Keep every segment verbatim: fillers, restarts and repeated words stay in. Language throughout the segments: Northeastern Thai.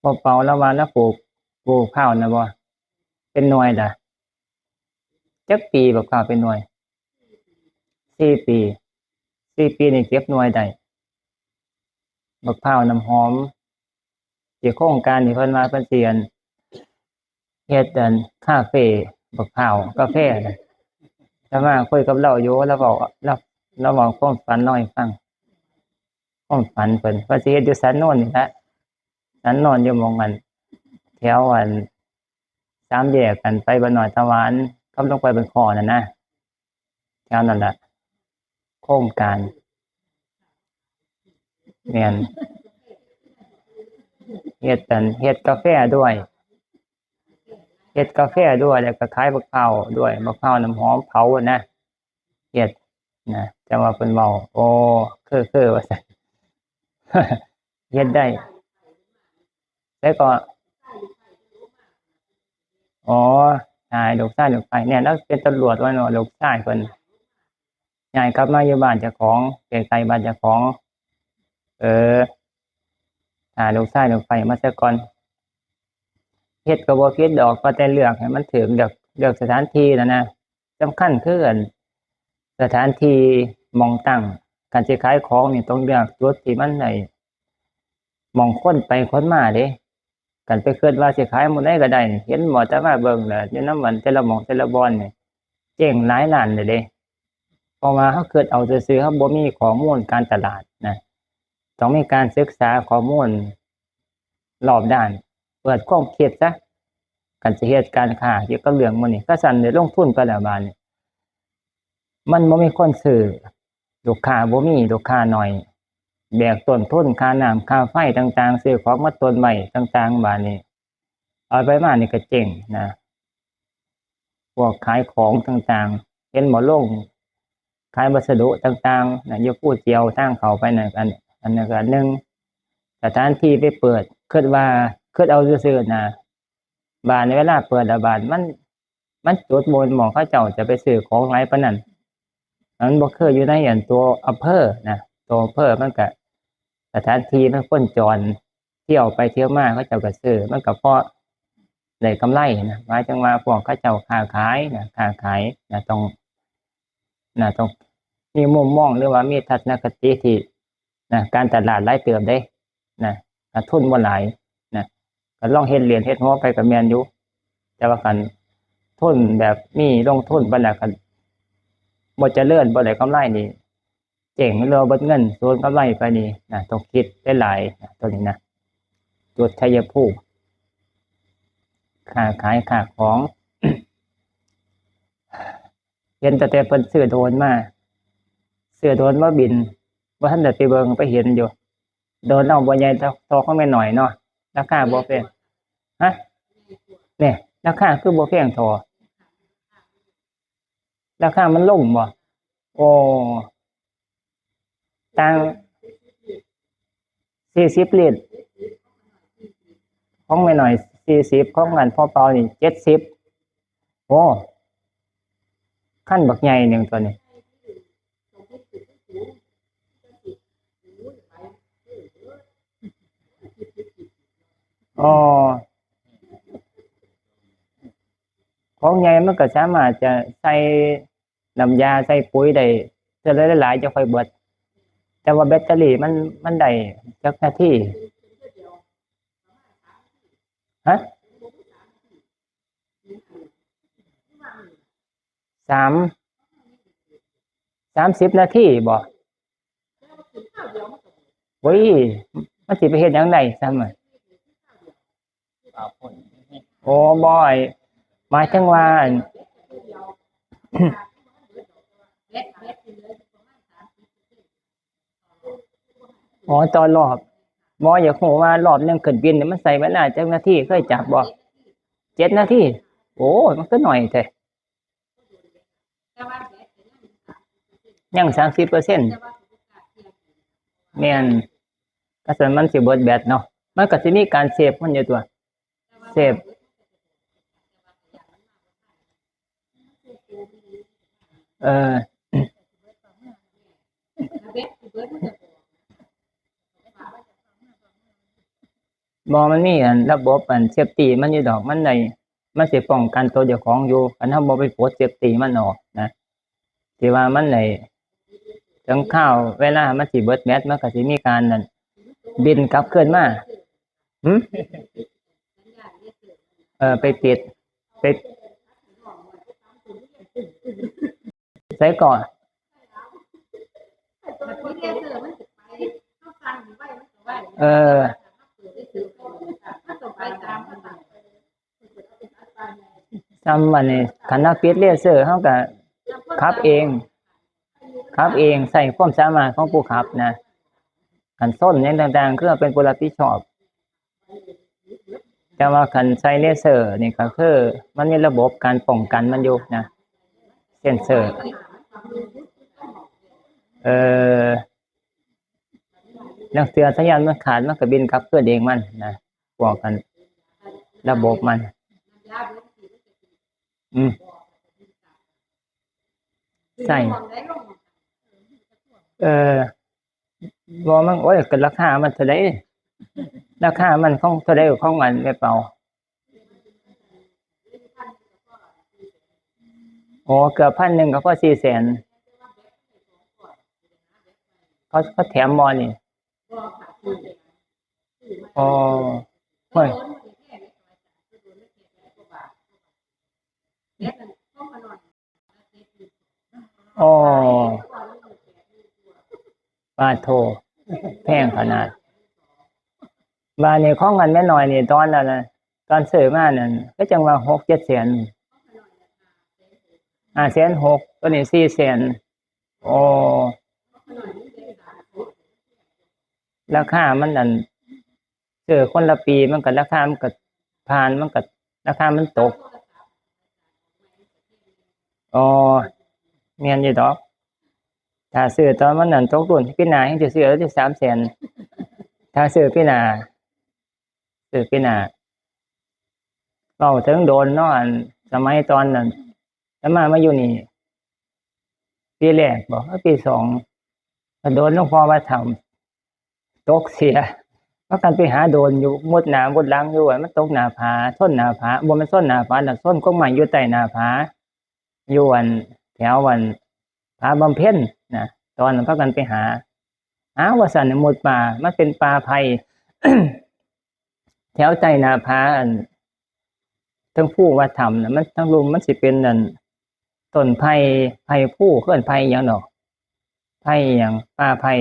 อเปาลาวว่าลาวปลูก ปลูกข้าวนะบ่ เป็นหน่วยดะ จักปีบักข้าวเป็นหน่วย สี่ปี สี่ปีนี่เก็บหน่วยได้ บักข้าวน้ำหอม ที่โครงการที่เพิ่นว่าเพิ่นสิอัน เฮ็ดอันคาเฟบักข้าวกาแฟนะ แต่ว่าคุยกับลาวอยู่ ลาวเว้า ลาว ลาวเว้าความฝันลาวให้ฟัง ความฝันเพิ่น ว่าสิเฮ็ดอยู่สันโนนนี่ละ สันโนนอยู่หม่องอัน แถวอัน สามแยกกันไปบ้านน้อยตาหวาน กับลงไปบ้านคอนั่นนะ แถวนั้นล่ะ โครงการ แม่น เฮ็ดอัน เฮ็ดกาแฟด้วย เฮ็ดกาแฟด้วย แล้วก็ขายบักพร้าวด้วย บักพร้าวน้ำหอมเผานะ เฮ็ดนะ แต่ว่าเพิ่นเว้า โอ้ คือ คือ ว่าซั่น เฮ็ดได้ แล้วก็ อ๋อ ใช่ ลูกชายลูกไผเนี่ย ลาวเป็นตำรวจว่าเนาะ ลูกชายเพิ่น ย้ายกลับมาอยู่บ้านเจ้าของ ใกล้ๆบ้านเจ้าของ เออ ถ้าลูกชายลูกไผมาซะก่อน เฮ็ดก็บ่ผิดดอก ว่าแต่เลือกให้มันถูก เลือก เลือกสถานที่นั่นนะ สำคัญคืออัน สถานที่หม่องตั้ง คันสิขายของนี่ต้องเลือกจุดที่มันได้ หม่องคนไปคนมาเด้ คันไปคิดว่าสิขายหม่องใดก็ได้ เห็นบ่ แต่มาเบิ่งแล้ว อยู่นำอันแต่ละหม่องแต่ละบ่อนนี่ เจ๊งหลายล้านเลยเด้ เพราะว่าเราคิดเอาซื่อๆ เราบ่มีข้อมูลการตลาดนะ ต้องมีการศึกษาข้อมูลรอบด้าน เปิดความคิดซะ คันสิเฮ็ดการค้าเกี่ยวกับเรื่องหมู่นี้ คันซั้นได้ลงทุนไปแล้วบาดนี้ มันบ่มีคนซื้อ ลูกค้าบ่มี ลูกค้าน้อย แบกต้นทุนค่าน้ำค่าไฟต่างๆ ซื้อของมาตุนไว้ต่างๆ บาดนี้ เอาไปมานี่ก็เจ๊งนะ พวกขายของต่างๆ เห็นบ่ โรงขายวัสดุต่างๆ นะ อยู่ภูเจียวทางเข้าไปนั่น อัน อันนั้นก็อันหนึ่ง สถานที่ไปเปิด คิดว่า คิดเอาซื่อๆ นะ บาดนี้เวลาเปิดแล้วบาดมัน มันจุดบ่แม่นหม่องเขาเจ้าจะไปซื้อของหลายปานนั้น มันบ่คืออยู่ในอันตัวอำเภอนะ ตัวอำเภอมันก็ สถานที่มันคนจร เที่ยวไปเที่ยวมา เขาเจ้าก็ซื้อ มันก็พอได้กำไรนะ หมายถึงว่าพวกเขาเจ้าค้าขายนะ ค้าขายนะ ต้อง นะ ต้องมีมุมมอง หรือว่ามีทัศนคติที่ นะ การตลาดหลายเติบเด้ นะ ขาดทุนบ่หลาย นะ ก็ลองเฮ็ดเล่นเฮ็ดหัวไปก็แม่นอยู่ แต่ว่าคันทุนแบบมีลงทุนไปแล้วคันบ่เจริญ บ่ได้กำไรนี่ เจ๊ง หรือว่าเบิดเงิน สูญกำไรไปนี่นะ ต้องคิดหลายๆ นะ ตัวนี้นะ จุดชัยภูมิ ค้าขายค้าของ เห็นตั้งแต่เพิ่นซื้อโดรนมา ซื้อโดรนมาบิน บ่ทันได้ไปเบิ่งไปเห็นอยู่ โดรนลาวบ่ใหญ่เท่า เท่าของแม่น้อยเนาะ ราคาบ่แพง ฮะ เนี่ย ราคาคือบ่แพงเท่า ราคามันลงบ่ โอ้ ต่าง สี่สิบลิตร ของแม่น้อย สี่สิบ ของอันพ่อเปานี่ เจ็ดสิบ โอ้ คันบักใหญ่หนึ่งตัวนี้ อ๋อ ของใหญ่มันก็สามารถจะใส่น้ำยาใส่ปุ๋ยได้เทื่อละหลายๆ จะค่อยเบิด แต่ว่าแบตเตอรี่มัน มันได้จักนาที ฮะ สาม สามสิบนาทีบ่ โอ้ย มันสิไปเฮ็ดหยังได้ซ้ำอะ โอ้ บ่ หมายถึงว่า อ๋อ ต่อรอบ บ่ อยากรู้ว่ารอบหนึ่งขึ้นบินเนี่ยมันใช้เวลาจักนาที เคยจับบ่ เจ็ดนาที โอ้ มันก็หน่อยแท้ ยังสามสิบเปอร์เซ็นต์ แม่น ก็ซั่นมันสิเบิดแบตเนาะ มันก็สิมีการเซฟมันอยู่ตัว เซฟ เออ บ่ มันมีอันระบบอันเซฟตี้มันอยู่ดอก มันได้ มันสิป้องกันตัวเจ้าของอยู่ คันเฮาบ่ไปปลดเซฟตี้มันออกนะ ที่ว่ามันได้ ถึงคราวเวลามันสิเบิดแบต มันก็สิมีการนั่น บินกลับคืนมา หึ เออ ไปติด ไป ใส่ก่อน เออ ซ้ำวันนี้ คันเราปิดเลเซอร์ เราก็ขับเอง ขับเอง ใช้ความสามารถของผู้ขับนะ คันชนหยังต่างๆ คือเป็นผู้รับผิดชอบ แต่ว่าคันใส่เลเซอร์นี่ก็คือ มันมีระบบการป้องกันมันอยู่นะ เซ็นเซอร์ เอ่อ ลางเทื่อสัญญาณมันขาด มันก็บินกลับคืนเองมันนะ พวกกัน ระบบมัน อืม ใช่ เออ บ่ มัน โอ้ย ก็ราคามันเท่าใด ราคามันของเท่าใด ของอันแม่เปา อ๋อ เกือบพันหนึ่งก็พอสี่แสน เขา เขาแถมบ่นี่ อ๋อ เฮ้ย อ๋อ ปาโท แพงขนาด บาดนี้ของกันแม่น้อยนี่ ตอนนั้นน่ะ ตอนซื้อมานั่น ก็จังว่าหกเจ็ดแสน ห้าแสนหก ตัวนี้สี่แสน โอ้ ราคามันนั่น ซื้อคนละปี มันก็ราคามันก็ผ่าน มันก็ราคามันตก อ๋อ แม่นอยู่ดอก ถ้าซื้อตอนมันนั่นตกรุ่น ปีหน้ายังสิซื้อเอาที่สามแสน ถ้าซื้อปีหน้า ซื้อปีหน้า เว้าถึงโดนเนาะ อันสมัยตอนนั้น อาตมามาอยู่นี่ ปีแรกบ่ หรือปีสอง ก็โดนหลวงพ่อว่าทำ ตกเสีย พากันไปหาโดนอยู่ มุดหน้ามุดหลังอยู่ มันตกหน้าผา ชนหน้าผา บ่แม่นชนหน้าผาดอก ชนกกไม้อยู่ใต้หน้าผา อยู่อัน แถวอัน ผาบำเพ็ญนะ ตอนนั้นพากันไปหา อ้าว ว่าซั่น มุดป่า มันเป็นป่าไผ่ แถวใต้หน้าผา อัน เทิงภูวัดถ้ำน่ะ มัน ทางลุ่มมันสิเป็นนั่น ต้นไผ่ ไผ่ภู เอิ้นไผ่หยังดอก ไผ่หยัง ป่าไผ่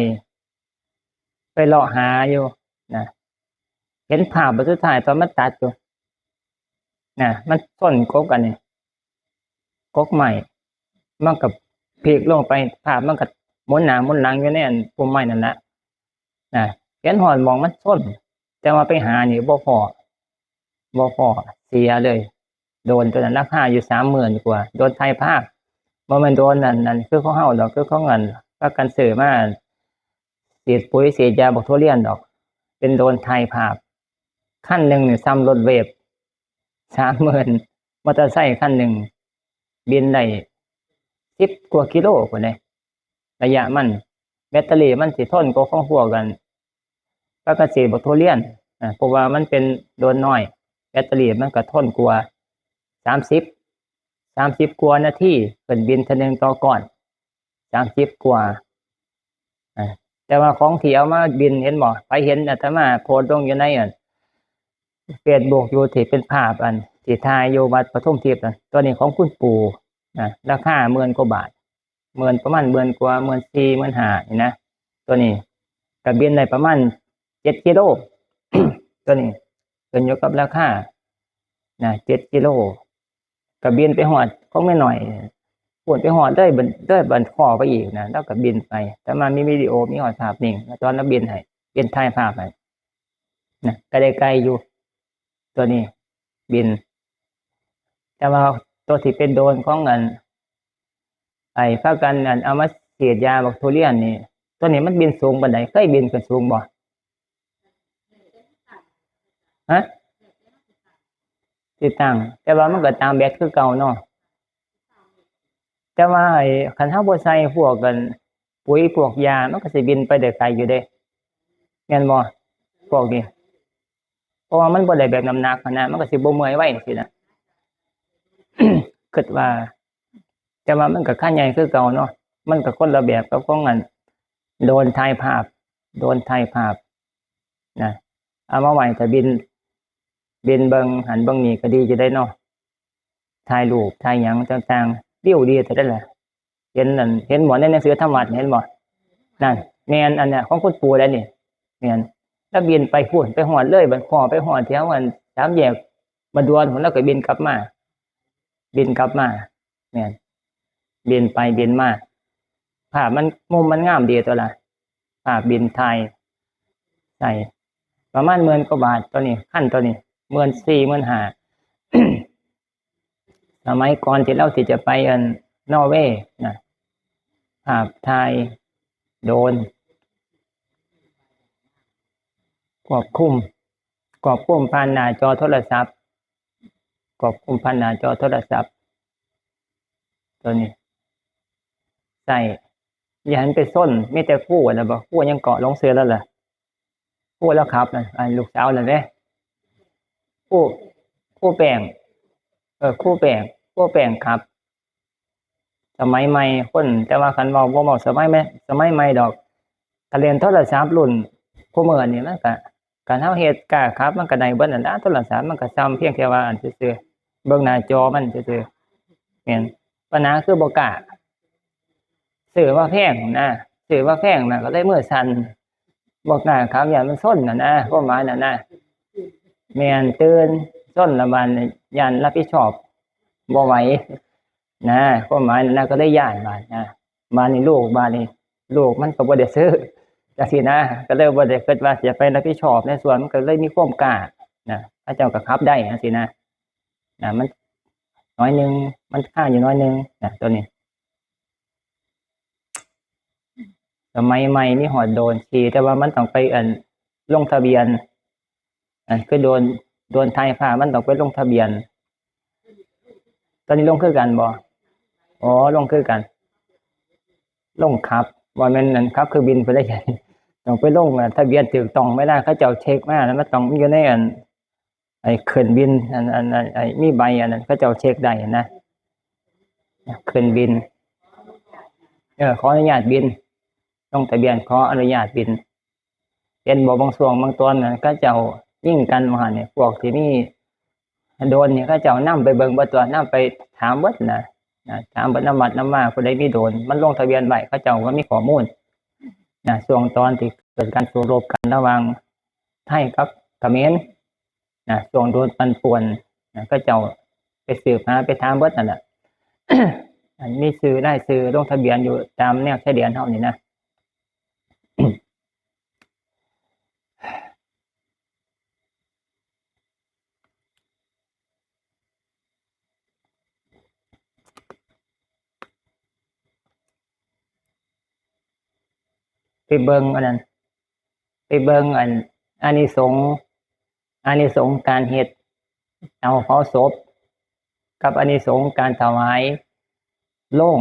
ไปเลาะหาอยู่นะ เห็นภาพบาดสุดท้ายตอนมันตัดอยู่นะ มันชนกกอันนี้ กกไม้ มันก็พลิกลงไป ภาพมันก็หมุนหน้าหมุนหลังอยู่ในอันพุ่มไม้นั่นแหละนะ เห็นฮอดหม่องมันชน แต่ว่าไปหานี่บ่พ้อ บ่พ้อ เสียเลย โดนตัวนั้นราคาอยู่สามหมื่นกว่า โดนถ่ายภาพ บ่แม่นโดนนั่น นั่นคือของเฮาดอก คือของอัน พากันซื้อมา ฉีดปุ๋ยฉีดยาบักทุเรียนดอก เป็นโดรนถ่ายภาพ คันหนึ่งนี่ส่ำรถเวฟ สามหมื่น มอเตอร์ไซค์คันหนึ่ง บินได้สิบกว่ากิโลพุ้นเด้ ระยะมัน แบตเตอรี่มันสิทนกว่าของพวกกัน ปกติบักทุเรียน อ่า เพราะว่ามันเป็นโดรนน้อย แบตเตอรี่มันก็ทนกว่า สามสิบ สามสิบกว่านาที เพิ่นบินเทื่อหนึ่งต่อก้อน สามสิบกว่า อ่า แต่ว่าของที่เอามาบิน เห็นบ่ ใครเห็นอาตมาโพสต์ลงอยู่ในอัน Facebook อยู่ ที่เป็นภาพอันที่ถ่ายอยู่วัดปทุมทิพย์นั่น ตัวนี้ของคุณปู่ อ่า ราคาหมื่นกว่าบาท หมื่น ประมาณหมื่นกว่า หมื่นสี่ หมื่นห้า นี่นะ ตัวนี้ก็บินได้ประมาณเจ็ดกิโล ตัวนี้ขึ้นอยู่กับราคานะ เจ็ดกิโล ก็บินไปฮอดของแม่น้อย พู้นไปฮอดเลย บัด เลยบัดคอไปอีกนะ แล้วก็บินไป แต่มามีวิดีโอ มีฮอดภาพนิ่ง แล้วตอนเราบินให้ บินถ่ายภาพให้นะ ก็ได้ไกลอยู่ ตัวนี้บิน แต่ว่าตัวที่เป็นโดรนของอัน ไอ้พากันอันเอามาฉีดยาบักทุเรียนนี่ ตัวนี้มันบินสูงปานใด เคยบินขึ้นสูงบ่ ฮะ ติดตั้ง แต่ว่ามันก็ตามแบตคือเก่าเนาะ แต่ว่าไอ้คันเฮาบ่ใส่พวกกัน ปุ๋ยพวกยา มันก็สิบินไปได้ไกลอยู่เด้ แม่นบ่ พวกนี้ เพราะว่ามันบ่ได้แบบน้ำหนักหั้นนะ มันก็สิบ่เมื่อยไวจั่งซี้นะ คิดว่า แต่ว่ามันก็คันใหญ่คือเก่าเนาะ มันก็คนละแบบกับของอันโดรนถ่ายภาพ โดรนถ่ายภาพนะ เอามาไว้ถ้าบิน บินเบิ่งหั้นเบิ่งนี่ก็ดีอยู่เด้เนาะ ถ่ายรูปถ่ายหยังต่างๆ วิวดีเท่านั้นแหละ เห็นนั่น เห็นบ่ในหนังสือธรรมะนี่ เห็นบ่ นั่น แม่น อันเนี้ยของคุณปู่แล้วนี่ แม่น แล้วบินไปพู้น ไปฮอดเลย บัดพ้อไปฮอดแถวอันสามแยกบ้านด่วนพู้น แล้วก็บินกลับมา บินกลับมา แม่น บินไปบินมา ภาพมัน มุมมันงามดีตัวละ ภาพบินถ่าย ใส่ ประมาณหมื่นกว่าบาทตัวนี้ คันตัวนี้ หมื่นสี่ หมื่นห้า สมัยก่อนที่เราที่จะไปอันนอร์เวย์นะ ภาพถ่ายโดรน ควบคุม ควบคุมผ่านหน้าจอโทรศัพท์ ควบคุมผ่านหน้าจอโทรศัพท์ ตัวนี้ ใส่ อย่าให้มันไปซน มีแต่ครูนะ บ่ ครูยังเกาะลงเสือแล้วล่ะ ครูแล้วครับนะ อ่า ลูกสาวนั่นเด้ ครู ครูแป้ง เออ ครูแป้ง ครูแป้งครับ สมัยใหม่คน แต่ว่าคันเว้า บ่เว้าสมัยใหม่ สมัยใหม่ดอก ถ้าเล่นโทรศัพท์รุ่นคุมื้อนี่มันก็ คันเฮาเฮ็ดกล้าขับ มันก็ได้เบิดนั่นล่ะ โทรศัพท์มันก็ซ่อมเพียงแค่ว่าอันซื่อๆ เบิ่งหน้าจอมันซื่อๆ แม่น ปัญหาคือบ่กล้า ซื้อมาแพงนะ ซื้อมาแพงนะ ก็เลยมือสั่น บ่กล้าขับ ย้านมันซนน่ะนะ ความหมายน่ะนะ แม่น ตื่นซนละบาดนี้ ย้านรับผิดชอบบ่ไหวนะ ความหมายน่ะนะ ก็เลยย้านบาดนะ บาดนี้ลูก บาดนี้ลูกมันก็บ่ได้ซื้อจังซี้นะ ก็เลยบ่ได้คิดว่าสิไปรับผิดชอบในส่วน มันก็เลยมีความกล้านะ เขาเจ้าก็ขับได้จังซี้นะ นะ มันน้อยหนึ่ง มันคาอยู่น้อยหนึ่งนะ ตัวนี้ สมัยใหม่มีฮอดโดรนขี่ แต่ว่ามันต้องไปอันลงทะเบียน อันคือโดรน โดรนถ่ายภาพมันต้องไปลงทะเบียน ตอนนี้ลงคือกันบ่ อ๋อ ลงคือกัน ลงขับ บ่แม่นอันขับเครื่องบินไปเลย ต้องไปลง อ่า ทะเบียนถูกต้องไหมล่ะ เขาเจ้าเช็คมาแล้ว มันต้องอยู่ในอัน ไอ้เครื่องบิน อัน อัน อัน ไอ้มีใบอันนั้น เขาเจ้าเช็คได้นะ เครื่องบิน เออ ขออนุญาตบิน ลงทะเบียนขออนุญาตบิน เห็นบ่ บางช่วงบางตอนนั่น เขาเจ้ายิงกันว่าหั่นนี่ พวกที่มีโดรนนี่ เขาเจ้านำไปเบิ่งเบิดตัวนำ ไปถามเบิดนะ นะ ถามเบิดนำวัดนำวา ผู้ใดมีโดรน มันลงทะเบียนไว้ เขาเจ้าก็มีข้อมูลนะ ช่วงตอนที่เกิดการสู้รบกันระหว่างไทยกับเขมรนะ ช่วงโดนปั่นป่วนนะ เขาเจ้าไปสืบหา ไปถามเบิดนั่นแหละ อันมีชื่อรายชื่อลงทะเบียนอยู่ตามแนวชายแดนเฮานี่นะ ไปเบิ่งอันนั้น ไปเบิ่งอัน อานิสงส์ อานิสงส์การเฮ็ดเตาเผาศพ กับอานิสงส์การถวายโลง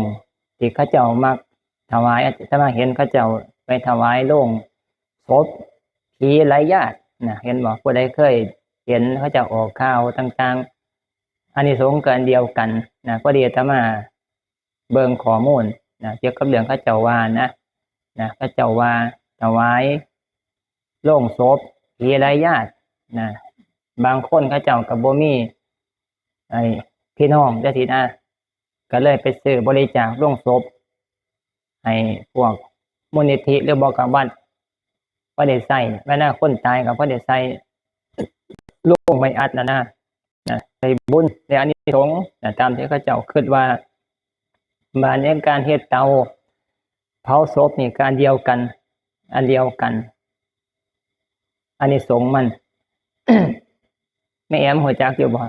ที่เขาเจ้ามักถวาย อาตมาเห็นเขาเจ้าไปถวายโลงศพผีไร้ญาตินะ เห็นบ่ ผู้ใดเคยเห็นเขาเจ้าออกข่าวต่างๆ อานิสงส์ก็อันเดียวกันนะ พอดีอาตมาเบิ่งข้อมูลนะ เกี่ยวกับเรื่องเขาเจ้าว่านะ นะ เขาเจ้าว่าถวายโลงศพผีไร้ญาตินะ บางคนเขาเจ้าก็บ่มี ไอ้ พี่น้องจังซี้นะ ก็เลยไปซื้อบริจาคโลงศพ ให้พวกมูลนิธิหรือบ่ก็วัด พอได้ใช้ เวลาคนตายก็พอได้ใส่โลงไม้อัดน่ะนะ นะ ได้บุญ ได้อานิสงส์นะ ตามที่เขาเจ้าคิดว่า บาดนี้การเฮ็ดเตาเผาศพนี่ก็อันเดียวกัน อันเดียวกัน อานิสงส์มัน แม่แอมรู้จักอยู่บ่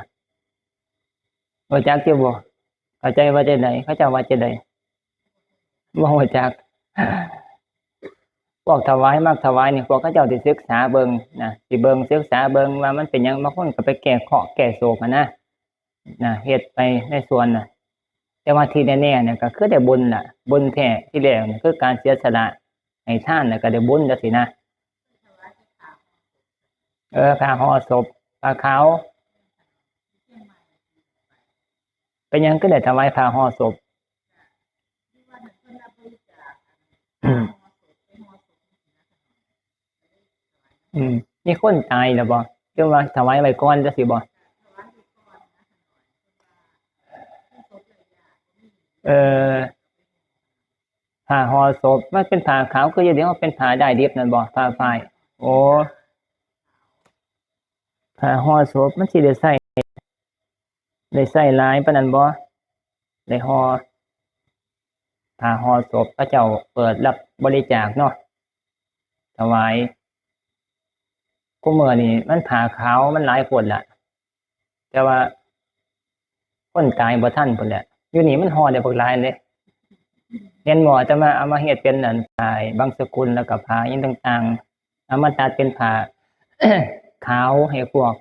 รู้จักอยู่บ่ เข้าใจว่าจังใด เขาเจ้าว่าจังใด บ่รู้จัก พวกถวาย มักถวายนี่ พวกเขาเจ้าสิศึกษาเบิ่งนะ สิเบิ่งศึกษาเบิ่งว่ามันเป็นหยัง บางคนก็ไปแก้เคราะห์แก้โศกหั้นนะ นะ เฮ็ดไปในส่วนน่ะ แต่ว่าที่แน่ๆเนี่ยก็คือได้บุญล่ะ บุญแท้ที่แรกเนี่ยคือการเสียสละให้ทาน แล้วก็ได้บุญจังซี้นะ เออ ผ้าห่อศพ ผ้าขาว เป็นหยังคือได้ถวายผ้าห่อศพ อืม อืม มีคนตายแล้วบ่ คือว่าถวายไว้ก่อนจังซี้บ่ เออ ผ้าห่อศพ มันเป็นผ้าขาว คืออยู่เดี๋ยวเป็นผ้าด้ายดิบนั่นบ่ ผ้าฝ้าย โอ้ ผ้าห่อศพ มันสิได้ใช้ ได้ใช้หลายปานนั้นบ่ ได้ห่อ ผ้าห่อศพ เขาเจ้าเปิดรับบริจาคเนาะ ถวาย คุมื้อนี้มันผ้าขาวมันหลายโพดล่ะ แต่ว่าคนตายบ่ทันพู้นแหละ อยู่นี่มันห่อได้บักหลายเด้ เห็นบ่ อาตมาเอามาเฮ็ดเป็นอันผ้าบังสกุล แล้วก็ผ้าอิหยังต่างๆ เอามาตัดเป็นผ้า ขาวให้พวก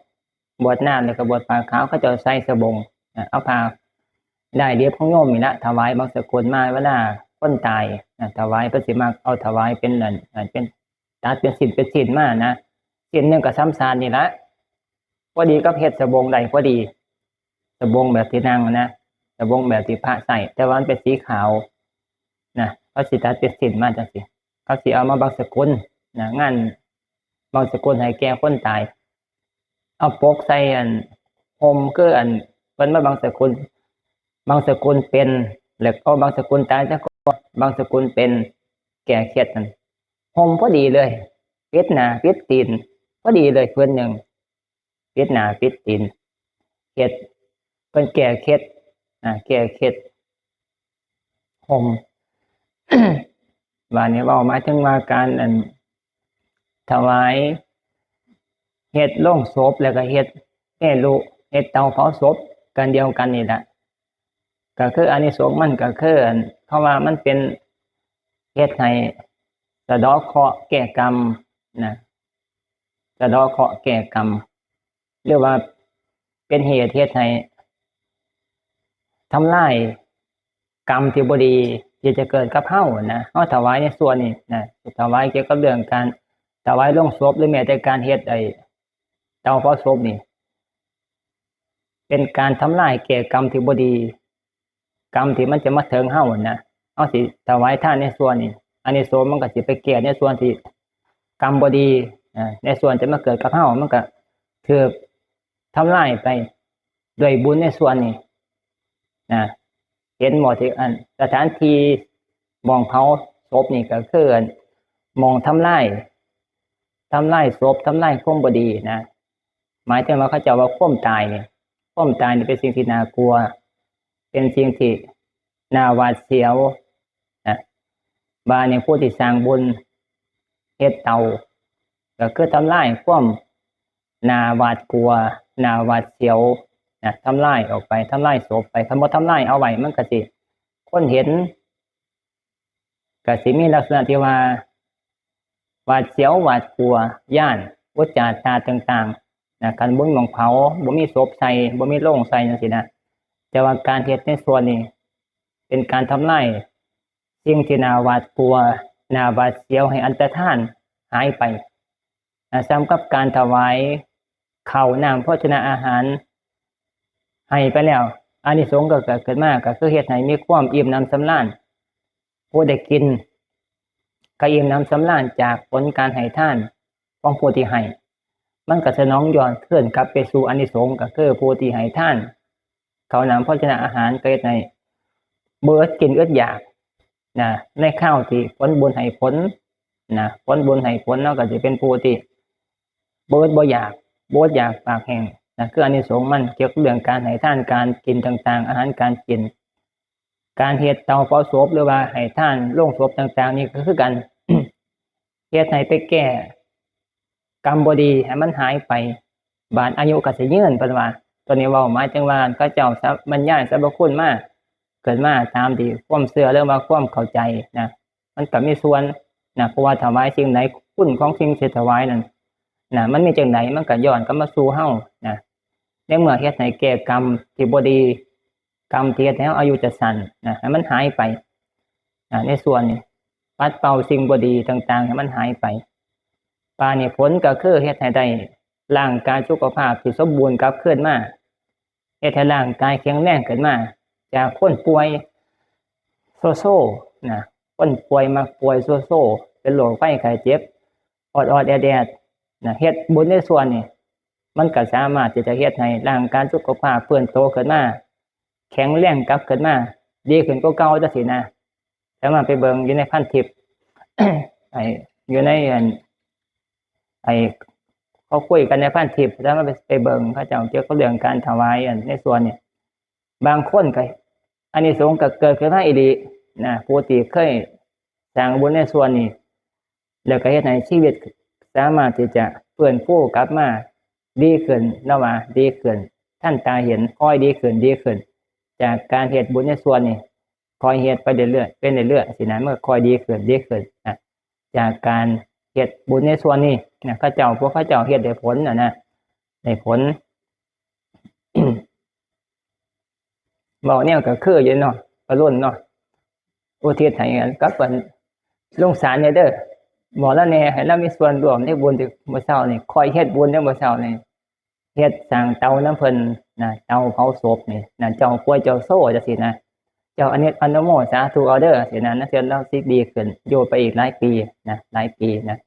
บวชนานแล้วก็บวชผ้าขาว เขาเจ้าใส่สบง นะ เอาผ้าด้ายเด็บของโยมนี่ละ ถวายบังสกุลมาเวลาคนตาย นะ ถวาย เพิ่นสิมักเอาถวายเป็นอัน อันเป็น ตัดเป็นชิ้นเป็นชิ้นมานะ ชิ้นหนึ่งก็ซ้ำซานนี่ละ พอดีกับเฮ็ดสบงได้พอดี สบงแบบที่นั่งนะ สบงแบบที่พระใส่ แต่ว่ามันเป็นสีขาวนะ เขาสิตัดเป็นชิ้นมาจังซี้ เขาสิเอามาบังสกุลนะ งานบังสกุลให้แก่คนตาย เอาปกใส่อันห่ม คืออันเพิ่นมาบังสกุล บังสกุลเป็น แล้วก็บังสกุลตาย แล้วก็บังสกุลเป็น แก้เคล็ดนั่น ห่มพอดีเลย ปิดหน้าปิดตีน พอดีเลย พื้นหนึ่ง ปิดหน้าปิดตีน เฮ็ด เพิ่นแก้เคล็ด อ่า แก้เคล็ด ห่ม บาดนี้เว้ามาถึงว่าการอัน ถวาย เฮ็ดโลงศพ แล้วก็เฮ็ดเมรุ เฮ็ดเตาเผาศพ กันเดียวกันนี่แหละ ก็คืออานิสงส์มันก็คืออัน เพราะว่ามันเป็นเฮ็ดให้สะเดาะเคราะห์แก้กรรมนะ สะเดาะเคราะห์แก้กรรม หรือว่าเป็นเหตุเฮ็ดให้ทำลายกรรมที่บ่ดีที่จะเกิดกับเฮานะ เฮาถวายในส่วนนี้นะ ถวายเกี่ยวกับเรื่องการถวายโลงศพ หรือแม้แต่การเฮ็ดไอ้เตาเผาศพนี่ เป็นการทำลายแก้กรรมที่บ่ดี กรรมที่มันจะมาถึงเฮานะ เฮาสิถวายทานในส่วนนี้ อานิสงส์มันก็สิไปแก้ในส่วนที่กรรมบ่ดี อ่า ในส่วนจะมาเกิดกับเฮา มันก็ถูกทำลายไปด้วยบุญในส่วนนี้นะ เห็นบ่ ที่อันสถานที่หม่องเผาศพนี่ก็คืออันหม่องทำลาย ทำลายศพ ทำลายความบ่ดีนะ หมายถึงว่าเขาเจ้าว่าความตายนี่ ความตายนี่เป็นสิ่งที่น่ากลัว เป็นสิ่งที่น่าหวาดเสียวนะ บาดนี้ผู้ที่สร้างบุญเฮ็ดเตา ก็คือทำลายความน่าหวาดกลัว น่าหวาดเสียวนะ ทำลายออกไป ทำลายศพไป คันบ่ทำลายเอาไว้ มันก็สิ คนเห็น ก็สิมีลักษณะที่ว่า หวาดเสียว หวาดกลัว ย้าน อุจจาตาต่างๆ นะ คันบ่มีหม่องเผา บ่มีศพใส่ บ่มีโลงใส่จังซี้นะ แต่ว่าการเฮ็ดในส่วนนี้ เป็นการทำลายสิ่งที่น่าหวาดกลัว น่าหวาดเสียว ให้อันตรธานหายไป นะ ส่ำกับการถวายข้าวน้ำโภชนาอาหารให้ไปแล้ว อานิสงส์ก็เกิดขึ้นมา ก็คือเฮ็ดให้มีความอิ่มหนำสำราญ ผู้ได้กินก็อิ่มหนำสำราญจากผลการให้ทานของผู้ที่ให้ มันก็สนองย้อนคืนกลับไปสู่อานิสงส์ ก็คือผู้ที่ให้ทานข้าวน้ำโภชนาอาหารก็เฮ็ดให้บ่อดกินอดอยากนะ ในคราวที่ผลบุญให้ผลนะ ผลบุญให้ผล เราก็สิเป็นผู้ที่บ่อดบ่อยาก บ่อดอยากปากแห้งนะ คืออานิสงส์มันเกี่ยวกับเรื่องการให้ทาน การกินต่างๆ อาหารการกิน การเฮ็ดเตาเผาศพ หรือว่าให้ทานโลงศพต่างๆ นี่ก็คือกัน เฮ็ดให้ไปแก้กรรมบ่ดีให้มันหายไป บาดอายุก็สิยืน เพิ่นว่า ตัวนี้เว้าหมายถึงว่าเขาเจ้าสะ บรรยายสรรพคุณมา เกิดมาตามที่ความเชื่อ หรือว่าความเข้าใจนะ มันก็มีส่วนนะ เพราะว่าถวายสิ่งใด คุณของสิ่งที่ถวายนั่นนะ มันมีจังใด มันก็ย้อนกลับมาสู่เฮานะ ในเมื่อเฮ็ดให้แก้กรรมที่บ่ดี กรรมที่เฮ็ดให้เฮาอายุจะสั้นนะ ให้มันหายไปนะ ในส่วนนี้ ปัดเป่าสิ่งบ่ดีต่างๆ ให้มันหายไป บาดนี้ผลก็คือเฮ็ดให้ได้ ร่างกายสุขภาพที่สมบูรณ์กลับคืนมา เฮ็ดให้ร่างกายแข็งแรงขึ้นมา จากคนป่วยโซโซนะ คนป่วยมักป่วยโซโซ เป็นโรคภัยไข้เจ็บ ออดๆแอดๆนะ เฮ็ดบุญในส่วนนี้ มันก็สามารถที่จะเฮ็ดให้ร่างกายสุขภาพฟื้นโตขึ้นมา แข็งแรงกลับขึ้นมา ดีขึ้นกว่าเก่าจังซี้นะ สามารถไปเบิ่งอยู่ในพันทิป ไอ้ อยู่ในอัน ไอ้ เขาคุยกันในพันทิป แล้วมันไป ไปเบิ่งเขาเจ้าเกี่ยวกับเรื่องการถวายอันในส่วนนี้ บางคนก็ อานิสงส์ก็เกิดขึ้นมาอีหลีนะ ผู้ที่เคยสร้างบุญในส่วนนี้ แล้วก็เฮ็ดให้ชีวิตสามารถที่จะฟื้นฟูกลับมาดีขึ้น เนาะว่าดีขึ้น ทันตาเห็น ค่อยดีขึ้น ดีขึ้น จากการเฮ็ดบุญในส่วนนี้ ค่อยเฮ็ดไปเรื่อยๆ เป็นเรื่อยๆ สินะ มันก็ค่อยดีขึ้น ดีขึ้นนะ จากการเฮ็ดบุญในส่วนนี้นะ เขาเจ้า พวกเขาเจ้าเฮ็ดได้ผลน่ะนะ ได้ผล เว้าแนวก็คืออยู่เนาะ กะล้นเนาะ อุทิศให้กับเพิ่น ลงสารแหน่เด้อ บอกลาวแหน่ ให้ลาวมีส่วนร่วมในบุญที่มื้อเช้านี่ ค่อยเฮ็ดบุญในมื้อเช้านี่ เฮ็ดสร้างเตานำเพิ่นนะ เตาเผาศพนี่นะ เจ้าป่วยเจ้าโซจังซี้นะ เจ้าอนุ อนุโมทนาสาธุเอาเด้อ ซี้นะ นั่นคือลาวสิดีขึ้น อยู่ไปอีกหลายปีนะ หลายปีนะ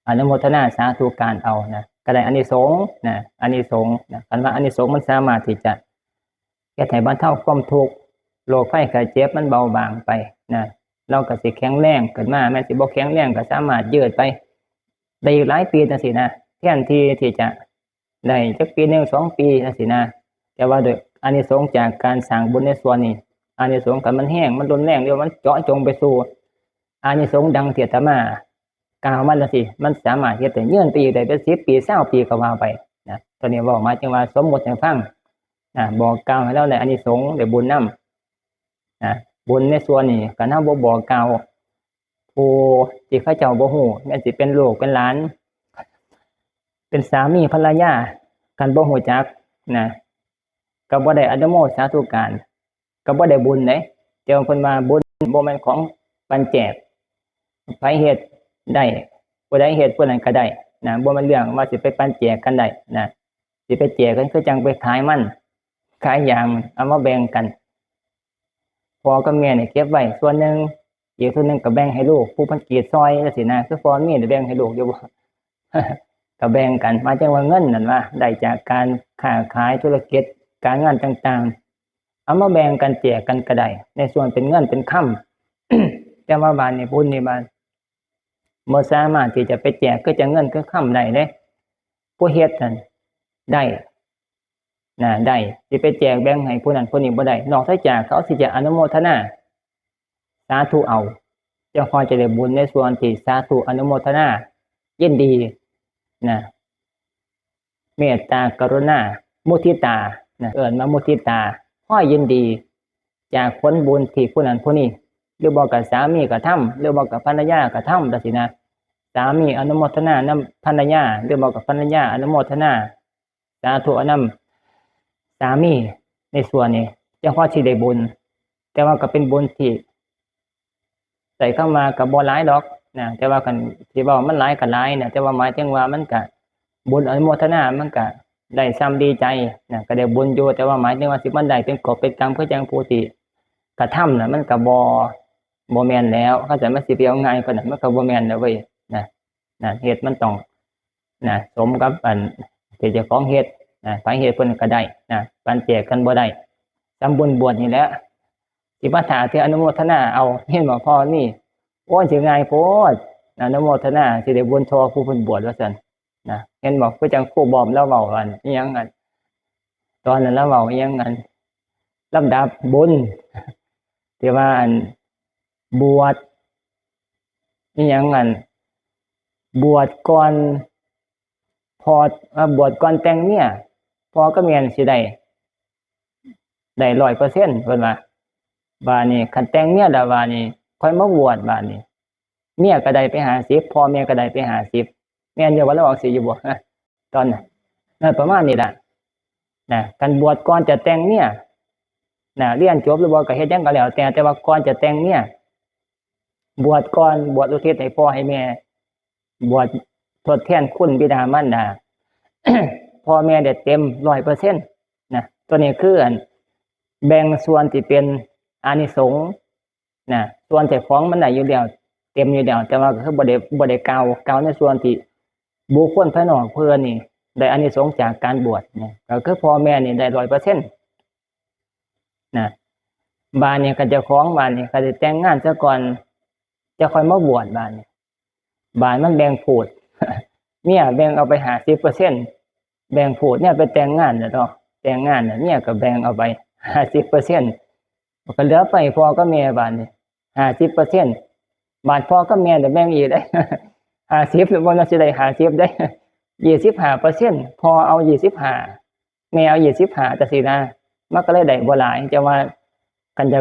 อนุโมทนาสาธุการเอานะ ก็ได้อานิสงส์นะ อานิสงส์นะ คันว่าอานิสงส์มันสามารถที่จะเฮ็ดให้บรรเทาความทุกข์ โรคภัยไข้เจ็บมันเบาบางไปนะ ลาวก็สิแข็งแรงขึ้นมา แม้นสิบ่แข็งแรงก็สามารถยืดไปได้อีกหลายปีจังซี้นะ แทนที่ที่จะได้จักปีหนึ่งสองปีจังซี้นะ แต่ว่าโดยอานิสงส์จากการสร้างบุญในส่วนนี้ อานิสงส์คันมันแฮง มันรุนแรง หรือว่ามันเจาะจงไปสู่ อานิสงส์ดังที่อาตมากล่าวมาจังซี้ มันสามารถเฮ็ดให้ยืนไปอีกได้เป็นสิบปี ซาวปีก็ว่าไปนะ ตัวนี้เว้าหมายถึงว่าสมมุติให้ฟังนะ บอกกล่าวให้ลาวได้อานิสงส์ได้บุญนำนะ บุญในส่วนนี้ คันเฮาบ่บอกกล่าว ผู้ที่เขาเจ้าบ่ฮู้ แม้นสิเป็นลูกเป็นหลาน เป็นสามีภรรยา คันบ่ฮู้จักนะ ก็บ่ได้อนุโมทนาสาธุการ ก็บ่ได้บุญเด้ แต่ว่าเพิ่นว่าบุญบ่แม่นของปันแจก ไผเฮ็ดได้ ผู้ใดเฮ็ดผู้นั้นก็ได้นะ บ่แม่นเรื่องว่าสิไปปันแจกกันได้นะ สิไปแจกกันคือจั่งไปขายมัน ขายยาง เอามาแบ่งกัน พ่อกับแม่นี่เก็บไว้ส่วนหนึ่ง อีกส่วนหนึ่งก็แบ่งให้ลูก ผู้เพิ่นกรีดซอยจังซี้นะ คือพ่อมีนี่แบ่งให้ลูกอยู่บ่ ก็แบ่งกัน หมายถึงว่าเงินนั่นว่า ได้จากการค้าขายธุรกิจ การงานต่างๆ เอามาแบ่งกันแจกกันก็ได้ ในส่วนเป็นเงินเป็นคำ แต่ว่าบาดนี้บุญนี่บาด บ่สามารถที่จะไปแจกคือจั่งเงินคือคำได้เด้ ผู้เฮ็ดนั่นได้นะ ได้ สิไปแจกแบ่งให้ผู้นั้นผู้นี้บ่ได้ นอกจากเขาสิจะอนุโมทนาสาธุเอา จั่งค่อยจะได้บุญในส่วนที่สาธุอนุโมทนายินดีนะ เมตตากรุณา มุทิตานะ เอิ้นว่ามุทิตา ค่อยยินดี จากผลบุญที่ผู้นั้นผู้นี้ หรือบ่ก็สามีกระทำ หรือบ่ก็ภรรยากระทำจังซี้นะ สามีอนุโมทนานำภรรยา หรือบ่ก็ภรรยาอนุโมทนาสาธุนำสามี ในส่วนนี้ จั่งค่อยสิได้บุญ แต่ว่าก็เป็นบุญที่ ใช้คำว่าก็บ่หลายดอกนะ แต่ว่าคันสิเว้ามันหลายก็หลายนะ แต่ว่าหมายถึงว่ามันก็บุญอนุโมทนา มันก็ได้ส่ำดีใจนะ ก็ได้บุญอยู่ แต่ว่าหมายถึงว่าสิมันได้เป็นกอบเป็นกำคือจั่งผู้ที่กระทำน่ะ มันก็บ่ บ่แม่นแล้ว เขาจะมาสิไปเอาง่ายกว่านั้น มันก็บ่แม่นแล้วเว้ยนะ นะ เฮ็ดมันต้องนะ สมกับอันที่เจ้าของเฮ็ดนะ ไผเฮ็ดเพิ่นก็ได้นะ ปันแจกกันบ่ได้ สำบุญบวชนี่แหละ สิมาถามที่อนุโมทนาเอา เห็นบ่ พ่อนี่ โอ้ย สิง่ายโพด อนุโมทนา สิได้บุญทอผู้เพิ่นบวชว่าซั่นนะ เห็นบ่ คือจั่งครูบอมลาวเว้าอันอิหยังอัน ตอนนั้นลาวเว้าอิหยังอัน ลำดับบุญ ที่ว่าอัน บวชอิหยังอัน บวชก่อน พอ อ่า บวชก่อนแต่งเมีย พ่อกับแม่สิได้ ได้ร้อยเปอร์เซ็นต์ เพิ่นว่า บาดนี้คันแต่งเมียแล้ว บาดนี้ค่อยมาบวช บาดนี้ เมียก็ได้ไปห้าสิบ พ่อแม่ก็ได้ไปห้าสิบ แม่นอยู่บ่ ลาวเว้าจั่งซี้อยู่บ่ ตอนนั้น เออ ประมาณนี้ล่ะ นะ คันบวชก่อนจะแต่งเมีย นะ เรียนจบหรือบ่ก็เฮ็ดหยังก็แล้วแต่ แต่ว่าก่อนจะแต่งเมีย บวชก่อน บวชอุทิศให้พ่อให้แม่ บวชทดแทนคุณบิดามารดา พ่อแม่ได้เต็มร้อยเปอร์เซ็นต์นะ ตัวนี้คืออันแบ่งส่วนที่เป็นอานิสงส์นะ ส่วนเจ้าของมันได้อยู่แล้ว เต็มอยู่แล้ว แต่ว่าก็คือบ่ได้บ่ได้กล่าวกล่าวในส่วนที่บุคคลภายนอกเพิ่นนี่ได้อานิสงส์จากการบวชเนี่ย ก็คือพ่อแม่นี่ได้ร้อยเปอร์เซ็นต์นะ บาดนี้ก็เจ้าของบาดนี้ก็ได้แต่งงานซะก่อน จะค่อยมาบวชบาดนี้ บาดมันแบ่งพูด เมียแบ่งเอาไปห้าสิบเปอร์เซ็นต์ แบ่งพูดเนี่ยไปแต่งงานแล้วเนาะ แต่งงานแล้วเมียก็แบ่งเอาไปห้าสิบเปอร์เซ็นต์ ก็เหลือไปพ่อกับแม่บาดนี้ห้าสิบเปอร์เซ็นต์ บาดพ่อกับแม่เนี่ยแบ่งอีกได้ ห้าสิบ หรือว่าน่าสิได้ห้าสิบได้ ยี่สิบห้าเปอร์เซ็นต์ พ่อเอายี่สิบห้า แม่เอายี่สิบห้าจังซี่นะ มันก็เลยได้บ่หลาย แต่ว่าคันจะ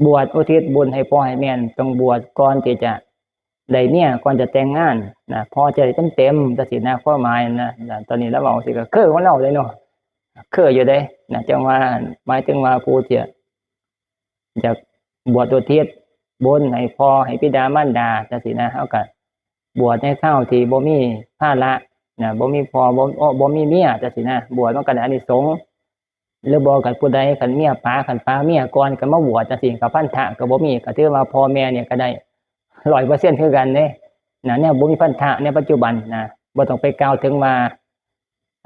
บวชอุทิศบุญให้พ่อให้แม่ต้องบวชก่อนที่จะได้เมีย ก่อนจะแต่งงานนะ พ่อจะได้เต็มๆจังซี่นะ ความหมายนะ นะ ตอนนี้เราเว้าสิก็คือของเราเลยเนาะ คืออยู่เด้นะ จังว่าหมายถึงว่าผู้ที่ อยากบวชอุทิศบุญให้พ่อให้บิดามารดาจังซี่นะ เฮาก็บวชในคราวที่บ่มีภาระนะ บ่มีพ่อ บ่ บ่มีเมียจังซี่นะ บวชมันก็ได้อานิสงส์ หรือบ่ก็ผู้ใดคันเมียป๋า คันป๋าเมียก่อนก็มาบวชจังซี่ ก็พันธะก็บ่มี ก็ถือว่าพ่อแม่เนี่ยก็ได้ร้อยเปอร์เซ็นต์คือกันเด้นะ แนวบ่มีพันธะในปัจจุบันนะ บ่ต้องไปกล่าวถึงว่า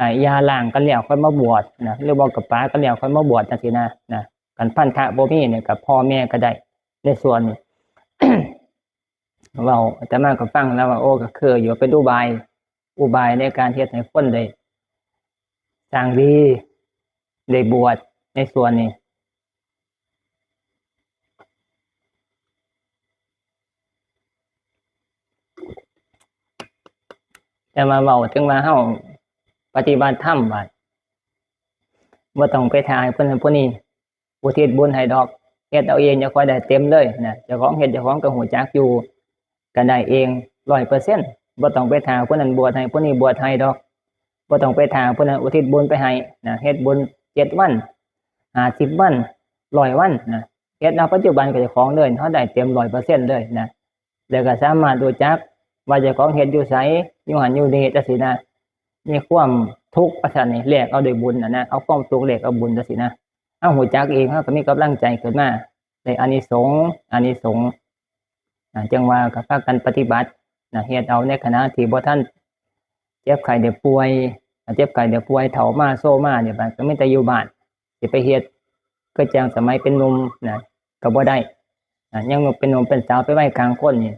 อ่า หย่าร้างกันแล้วค่อยมาบวชนะ หรือบ่ก็ป๋ากันแล้วค่อยมาบวชจังซี่นะ นะ คันพันธะบ่มีเนี่ย ก็พ่อแม่ก็ได้ในส่วนนี้ เว้า อาตมาก็ฟังแล้วว่า โอ้ ก็คืออยู่เป็นอุบาย อุบายในการเฮ็ดให้คนได้สร้างดี ได้บวชในส่วนนี้ แต่ว่าเว้าถึงว่าเฮาปฏิบัติธรรมบาด บ่ต้องไปถ่าให้ผู้นั้นผู้นี้อุทิศบุญให้ดอก เฮ็ดเอาเองจะค่อยได้เต็มเลยนะ เจ้าของเฮ็ดเจ้าของก็ฮู้จักอยู่ ก็ได้เองร้อยเปอร์เซ็นต์ บ่ต้องไปถ่าผู้นั้นบวชให้ ผู้นี้บวชให้ดอก บ่ต้องไปถ่าผู้นั้นอุทิศบุญไปให้นะ เฮ็ดบุญเจ็ดวัน ห้าสิบวัน ร้อยวันนะ เฮ็ดณปัจจุบันก็เจ้าของเลย เฮาได้เต็มร้อยเปอร์เซ็นต์เลยนะ แล้วก็สามารถรู้จักว่าเจ้าของเฮ็ดอยู่ไส อยู่หั่นอยู่นี่จังซี่นะ มีความทุกข์ว่าซั่นนี่ แลกเอาด้วยบุญน่ะนะ เอาความทุกข์แลกเอาบุญจังซี่นะ เฮาฮู้จักเอง เฮาก็มีกำลังใจขึ้นมา ได้อานิสงส์ อานิสงส์ อ่า จังว่าก็พากันปฏิบัตินะ เฮ็ดเอาในขณะที่บ่ทันเจ็บไข้ได้ป่วย อ่า เจ็บไข้ได้ป่วย เฒ่ามาโซมาเนี่ย บาดก็มีแต่อยู่บ้าน สิไปเฮ็ดคือจั่งสมัยเป็นหนุ่มนะ ก็บ่ได้ อ่า ยังเป็นหนุ่มเป็นสาว ไปวัยกลางคนนี่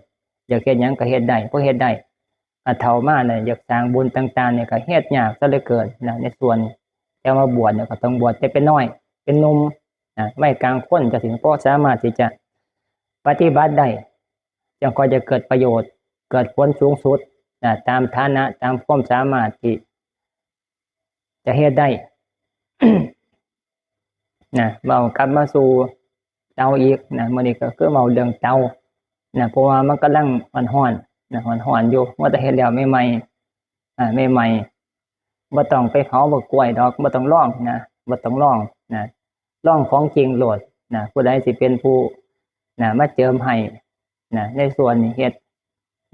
อยากเฮ็ดหยังก็เฮ็ดได้ พอเฮ็ดได้ อ่า เฒ่ามาเนี่ย อยากสร้างบุญต่างๆเนี่ย ก็เฮ็ดยากซะเหลือเกินนะ ในส่วนนี้ แต่ว่าบวชเนี่ย ก็ต้องบวชแต่เป็นน้อย เป็นหนุ่มนะ วัยกลางคนจั่งซี้ พอสามารถที่จะปฏิบัติได้ จั่งค่อยจะเกิดประโยชน์ เกิดผลสูงสุดนะ ตามฐานะ ตามความสามารถที่จะเฮ็ดได้ นะ เว้ากลับมาสู่เตาอีกนะ มื้อนี้ก็คือเว้าเรื่องเตานะ เพราะว่ามันกำลังร้อนๆนะ ร้อนๆอยู่ ว่าแต่เฮ็ดแล้วใหม่ๆ อ่า ใหม่ๆ บ่ต้องไปเผาบักกล้วยดอก บ่ต้องลองนะ บ่ต้องลองนะ ลองของจริงโลดนะ ผู้ใดสิเป็นผู้นะ มาเจิมให้นะ ในส่วนนี้เฮ็ด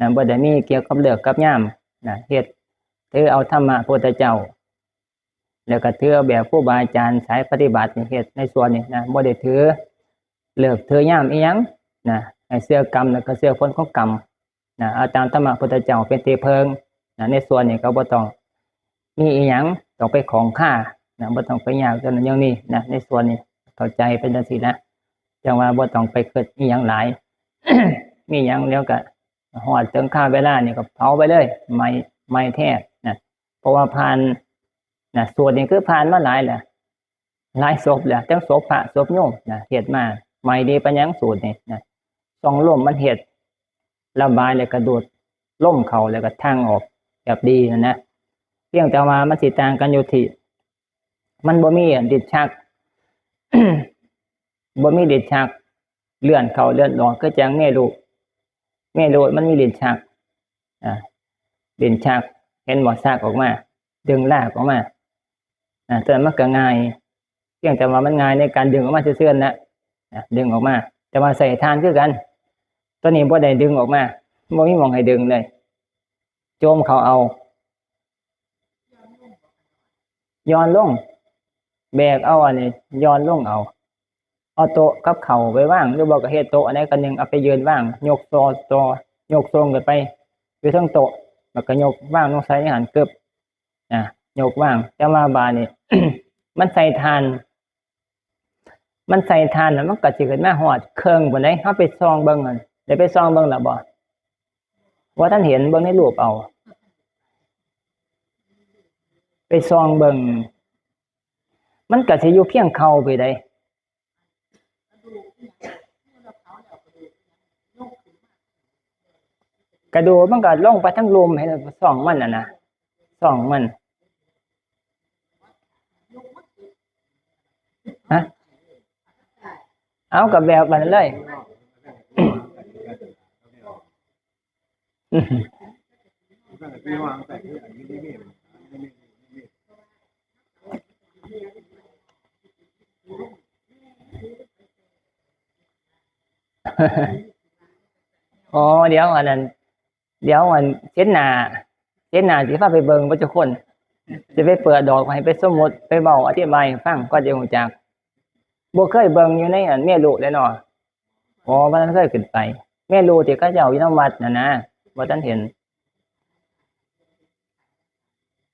นะ บ่ได้มีเกี่ยวกับฤกษ์กับยามนะ เฮ็ดถือเอาธรรมะพุทธเจ้า แล้วก็ถือเอาแบบครูบาอาจารย์สายปฏิบัตินี่เฮ็ดในส่วนนี้นะ บ่ได้ถือฤกษ์ถือยามอิหยังนะ ให้เชื่อกรรมแล้วก็เชื่อผลของกรรมนะ เอาตามธรรมะพุทธเจ้าเป็นที่เพิ่งนะ ในส่วนนี้ก็บ่ต้องมีอิหยังต้องไปข้องคานะ บ่ต้องไปยากจนอย่างนี้นะ ในส่วนนี้เข้าใจเป็นจังซี่นะ จั่งว่าบ่ต้องไปคิดอิหยังหลาย มีหยังแล้วก็ฮอดถึงคาเวลานี่ก็เผาไปเลย ไหม้ ไหม้แท้นะ เพราะว่าผ่านนะ สูตรนี่คือผ่านมาหลายแล้ว หลายศพแล้ว ทั้งศพพระศพโยมนะ เฮ็ดมา ไหม้ดีปานหยังสูตรนี่นะ ส่องลมมันเฮ็ด ระบายแล้วก็ดูดลมเข้าแล้วก็ทางออกแบบดีนั่นนะ เพียงแต่ว่ามันสิต่างกันอยู่ที่ มันบ่มีลิ้นชัก บ่มีลิ้นชัก เลื่อนเข้าเลื่อนออก คือจั่งเมรุ เมรุมันมีลิ้นชัก อ่า ลิ้นชัก เห็นบ่ ชักออกมา ดึงลากออกมา อ่า ตัวนั้นมันก็ง่าย เพียงแต่ว่ามันง่ายในการดึงออกมาซื่อๆนะ อ่ะ ดึงออกมา แต่ว่าใส่ถ่านคือกัน ตัวนี้บ่ได้ดึงออกมา บ่มีหม่องให้ดึงเลย โจมเข้าเอา หย่อนลง แบกเอาอันนี้หย่อนลงเอา เอาโต๊ะกับข้าวไปวาง หรือบ่ก็เฮ็ดโต๊ะอันใดก็หนึ่งเอาไปยืนวาง ยกซอ ซอ ยกส่งขึ้นไป อยู่เทิงโต๊ะ แล้วก็ยกวางลงใส่ในหั้น กึบ นะ ยกวาง แต่ว่าบาดนี้ มันใส่ถ่าน มันใส่ถ่านน่ะ มันก็สิขึ้นมาฮอดเครื่องพู้นเด้ เฮาไปส่องเบิ่งหั่น ได้ไปส่องเบิ่งแล้วบ่ ว่าท่านเห็น เบิ่งในรูปเอา ไปส่องเบิ่ง มันก็สิอยู่เพียงเข่าพู้นเด้ กระดูกมันก็ลงไปทั้งลุ่ม เห็นบ่ ซ่องมันน่ะนะ ซ่องมัน ฮะ เอากับแบบนั้นเลย อ๋อ เดี๋ยวอันนั้น เดี๋ยวอันเทื่อหน้า เทื่อหน้าสิพาไปเบิ่งเบิดทุกคน สิไปเปิดดอกให้ ไปสมมุติ ไปเว้าอธิบายให้ฟัง ก็จะรู้จัก บ่เคยเบิ่งอยู่ในอันเมรุเลยเนาะ อ๋อ บ่ทันเคยขึ้นไป เมรุที่เขาเจ้าอยู่นำวัดน่ะนะ บ่ทันเห็น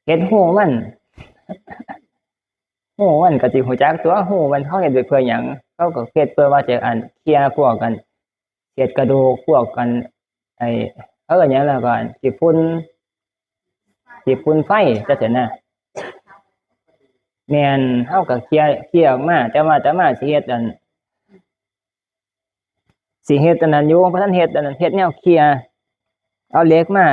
เห็นฮูมัน ฮูมันก็สิรู้จักตั๊ว ฮูมันเขาเฮ็ดไว้เพื่อหยัง เขาก็เฮ็ดเพื่อว่าจะอันเคลียร์พวกกัน เศษกระดูก พวกกัน ไอ้ เขาเอิ้นหยังแล้วก็ขี้ฝุ่น ขี้ฝุ่นไฟจังซี้นะ แม่น เขาก็เคลียร์ เคลียร์ออกมา แต่ว่าอาตมาสิเฮ็ดอัน สิเฮ็ดอันนั้นอยู่ บ่ทันเฮ็ดอันนั้น เฮ็ดแนวเคลียร์ เอาเหล็กมา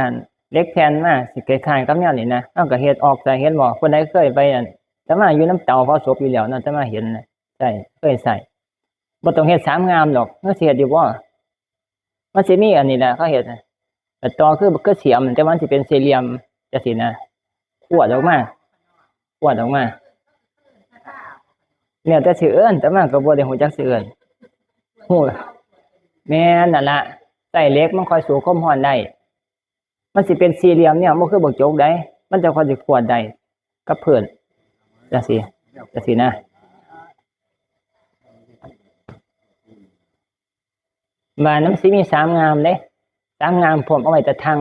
เหล็กแผ่นมา สิคล้ายๆกับแนวนี้นะ เฮาก็เฮ็ดออกใส่ เห็นบ่ คนใดเคยไปอัน อาตมาอยู่นำเตาเผาศพอยู่แล้วเนาะ อาตมาเห็นนะ ใช่ เคยใส่ บ่ต้องเฮ็ดสามงามดอก เฮาสิเฮ็ดอยู่บ่ มันสิมีอันนี้แหละ เขาเฮ็ดนะ แต่ต่อคือ คือเสียม แต่ว่ามันสิเป็นสี่เหลี่ยมจังซี้นะ ขวดออกมา ขวดออกมา แล้วแต่สิเอิ้น อาตมาก็บ่ได้รู้จักสิเอิ้น ฮู้ แม่นนั่นล่ะ ใช้เหล็กมันค่อยสู้ความร้อนได้ มันสิเป็นสี่เหลี่ยมเนี่ย มันคือบักจกได้ มันจะค่อยสิขวดได้กับพื้น จังซี้ จังซี้นะ บาดนั้นมันสิมีสามงามเด้ สามงามพร้อมเอาไว้แต่ถัง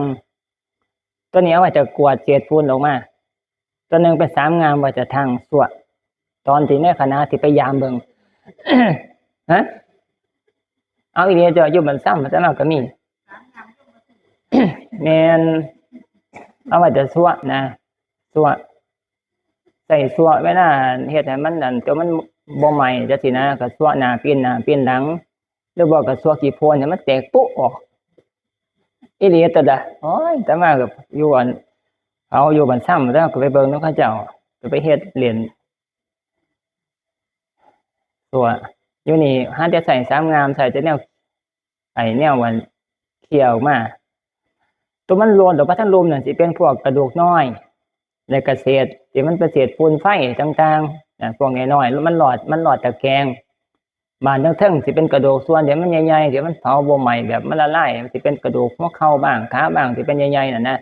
ตัวนี้เอาไว้แต่กวาดเศษฝุ่นออกมา ตัวหนึ่งเป็นสามงามไว้แต่ถังส้วม ตอนที่ในคณะที่ไปยามเบิ่ง ฮะ เอาอีหลีเจ้า อยู่บ้านซ้ำ อาตมาก็มี แม่น เอาไว้แต่ส้วมนะ ส้วม ใช้ส้วมเวลาเฮ็ดให้มันนั่น ตัวมันบ่ไหม้จังซี้นะ ก็ส้วมหน้าปิ้นหน้าปิ้นหลัง หรือบ่ก็ส้วมขี้โพนให้มันแตกปุ๊ออก อีหลีตัวละ โอ้ย อาตมาก็อยู่อัน เอาอยู่บ้านซ้ำ แล้วก็ไปเบิ่งนำเขาเจ้า ก็ไปเฮ็ดเล่น ส้วม อยู่นี่หาแต่ใช้สามงาม ใช้แต่แนว ไอ้แนวอันเคลียร์ออกมา ตัวมันหล่นออกมาทั้งลุ่มนั่นสิเป็นพวกกระดูกน้อย และก็เศษที่มันเป็นเศษฝุ่นไฟต่างๆ นะ พวกน้อยๆ มันหลอด มันหลอดตะแกรง บาดเทิงๆ สิเป็นกระดูกส่วนที่มันใหญ่ๆ ที่มันเผาบ่ไหม้ แบบมันละลาย มันสิเป็นกระดูกหัวเข่าบ้าง ขาบ้าง ที่เป็นใหญ่ๆ นั่นนะ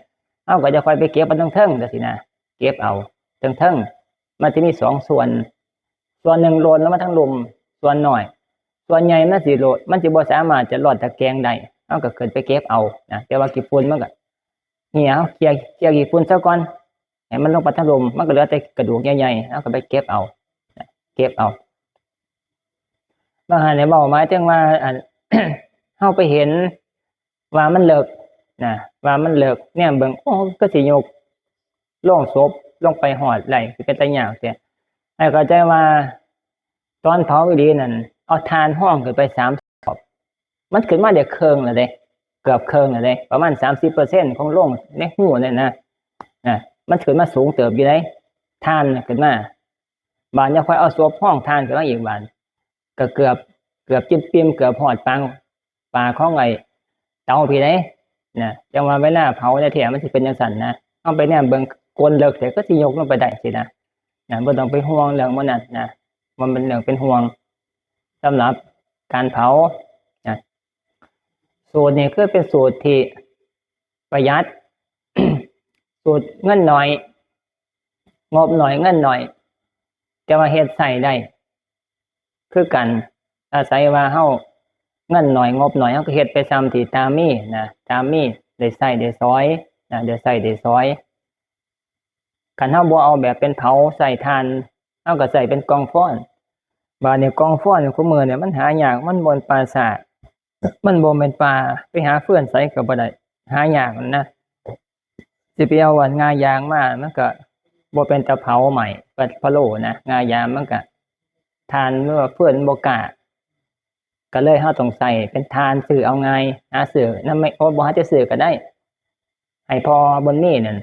เฮาก็จะค่อยไปเก็บเอาเทิงๆ จังซี้นะ เก็บเอาเทิงๆ มันสิมีสองส่วน ส่วนหนึ่งหล่นลงมาทั้งลุ่ม ส่วนน้อย ส่วนใหญ่มันสิหล่น มันสิบ่สามารถจะหลอดตะแกรงได้ เฮาก็ขึ้นไปเก็บเอานะ แต่ว่าขี้ฝุ่นมันก็เหี่ย เคลียร์ เคลียร์ขี้ฝุ่นซะก่อน ให้มันลงไปทั้งลุ่ม มันก็เหลือแต่กระดูกใหญ่ๆ เฮาก็ไปเก็บเอานะ เก็บเอา บางหั้นเนี่ย เว้าหมายถึงว่า อัน เฮาไปเห็นว่ามันเลิกนะ ว่ามันเลิก แนมเบิ่ง โอ้ ก็สิยกโลงศพลงไปฮอดได้ สิเป็นตาย่านแท้ ให้เข้าใจว่า ตอนเผาอีหลีนั่น เอาถ่านฮองขึ้นไปสามรอบ มันขึ้นมาได้ครึ่งแล้วเด้ เกือบครึ่งแล้วเด้ ประมาณสามสิบเปอร์เซ็นต์ของโลงในฮูนั่นนะ นะ มันขึ้นมาสูงเติบอยู่เด้ ถ่านน่ะขึ้นมา บาดยังค่อยเอาศพฮองถ่านขึ้นมาอีกบาด ก็เกือบ เกือบจิ่มปิ่ม เกือบฮอดปาง ปากของไอ้เตาพี้เด้ นะ จั่งว่าเวลาเผาแท้ๆ มันสิเป็นจั่งซั้นนะ เฮาไปแนมเบิ่งก้นเลิกแท้ ก็สิยกลงไปได้ซี้นะ นะ บ่ต้องไปห่วงเรื่องหมู่นั้นนะ มันเป็นเรื่องเป็นห่วงสำหรับการเผานะ สูตรนี้คือเป็นสูตรที่ประหยัด สูตรเงินน้อย งบน้อย เงินน้อย แต่ว่าเฮ็ดใช้ได้คือกัน อาศัยว่าเฮาเงินน้อยงบน้อย เฮาก็เฮ็ดไปส่ำที่ตามมีนะ ตามมีได้ใช้ได้สอยนะ ได้ใช้ได้สอย คันเฮาบ่เอาแบบเป็นเผาใช้ถ่าน เฮาก็ใช้เป็นกองฟอน บาดนี้กองฟอนคุมื้อเนี่ยมันหายาก มันบ่แม่นป่าช้า มันบ่แม่นป่า ไปหาฟืนไสก็บ่ได้ หายากนะ สิไปเอาอันง่ายางมา มันก็บ่เป็นตาเผาใหม่ ปัดพะโล้นะ ง่ายางมันก็ ถ่านหรือว่าฟืนบ่กล้า ก็เลยเฮาต้องใช้เป็นถ่าน ซื้อเอาง่าย หาซื้อนำไม่ โอ้ บ่หาจะซื้อก็ได้ ให้พ่อบุญมีนั่น